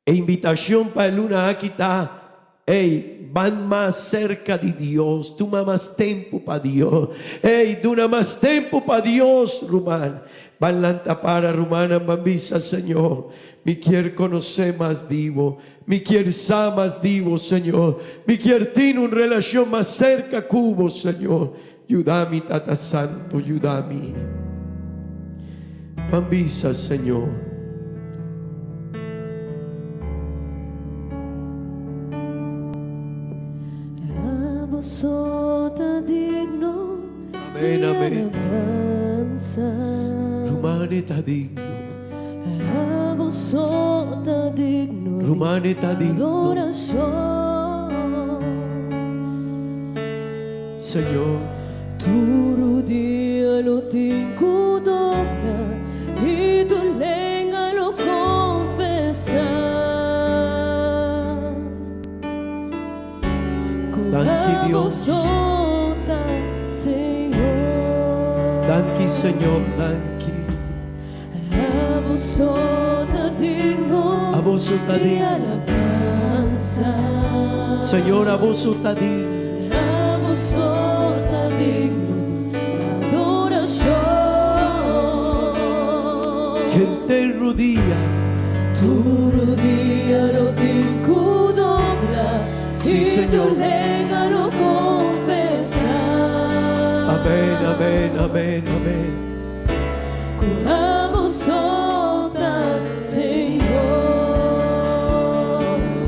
E invitashon pa e luna aki ta, Ey, ban mas serka di Dios, tuma mas tempu pa Dios. Ey, duna mas tempu pa Dios, ruman. Ban lanta para, rumannan, ban bisa, Señor, mi kier konosé mas di Bo. Mi kier sa mas di Bo, Señor. Mi kier tin un relashon mas serka ku Bo, Señor. Yuda mi, Tata Santu, yuda mi. Ban bisa, Señor. Abo so ta digno Amén, di amén. alabansa. Ruman e ta digno. Abo so ta digno di Ruman e ta digno. adoracion. Señor. Tur dia lo tin ku dobla i tur lenga lo konfesá ku Danki abo Dios. so ta Señor. Danki Señor, danki. Abo so ta digno Abo so ta di digno. alabansa. Señor, abo so ta digno. Abo so ta digno di adorashon. Henter rudia. Tur rudia lo tin ku dobla Sí, i tur Señor. lenga lo konfesá. Amén, amén, amén, amén. Ku abo so ta Señor.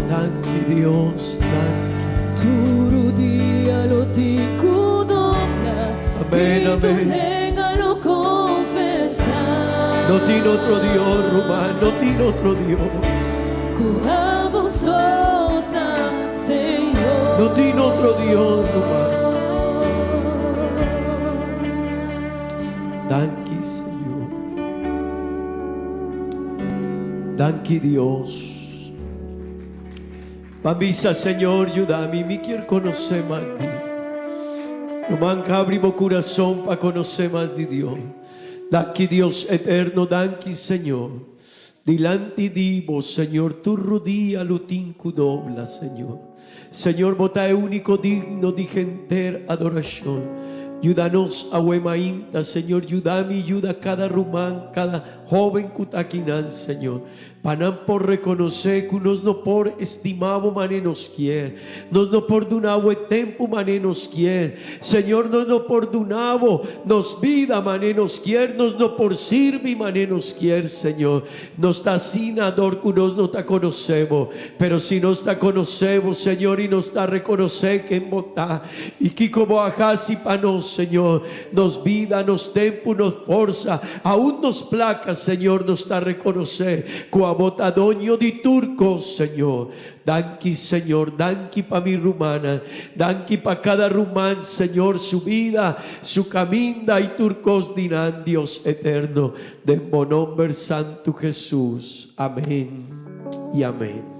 Danki Dios, danki. Tur dia lo tin ku dobla Amén, i tur amén. lenga lo konfesá. No tin otro Dios, ruman, no tin otro Dios. Ku abo so ta Señor. No tin otro Dios, ruman. Danki, Señor. Danki, Dios. Pa bisa, Señor, yuda mi, mi kier konosé mas di. Ruman, habri bo kurason pa konosé mas di Dios. Danki Dios eterno, danki Señor. Dilanti di bo, Señor, tur rudia lo tin ku dobla, Señor. Señor, bo ta e úniko digno di henter adorashon. Yuda nos awe mainta, Señor, yuda mi, yuda kada ruman, kada hóben ku ta akinan, Señor. Pa nan por rekonosé ku nos no por estimá bo manera nos kier. Nos no por duna bo e tempu manera nos kier. Señor, nos no por duna bo nos bida manera nos kier. Nos no por sirbi manera nos kier, Señor. Nos ta asina dor ku nos no ta konosé bo. Pero si nos ta konosé bo, Señor, i nos ta rekonosé ken bo ta i kiko bo a hasi pa nos, Señor, nos bida, nos tempu, nos forsa, aun nos plaka, Señor, nos ta rekonosé ku abo ta doño di tur kos, Señor. Danki, Señor, danki pa mi rumannan, danki pa kada ruman, Señor, su bida, su kaminda i tur kos di nan, Dios eterno, den bo nomber santu Jesus. Amén i amén.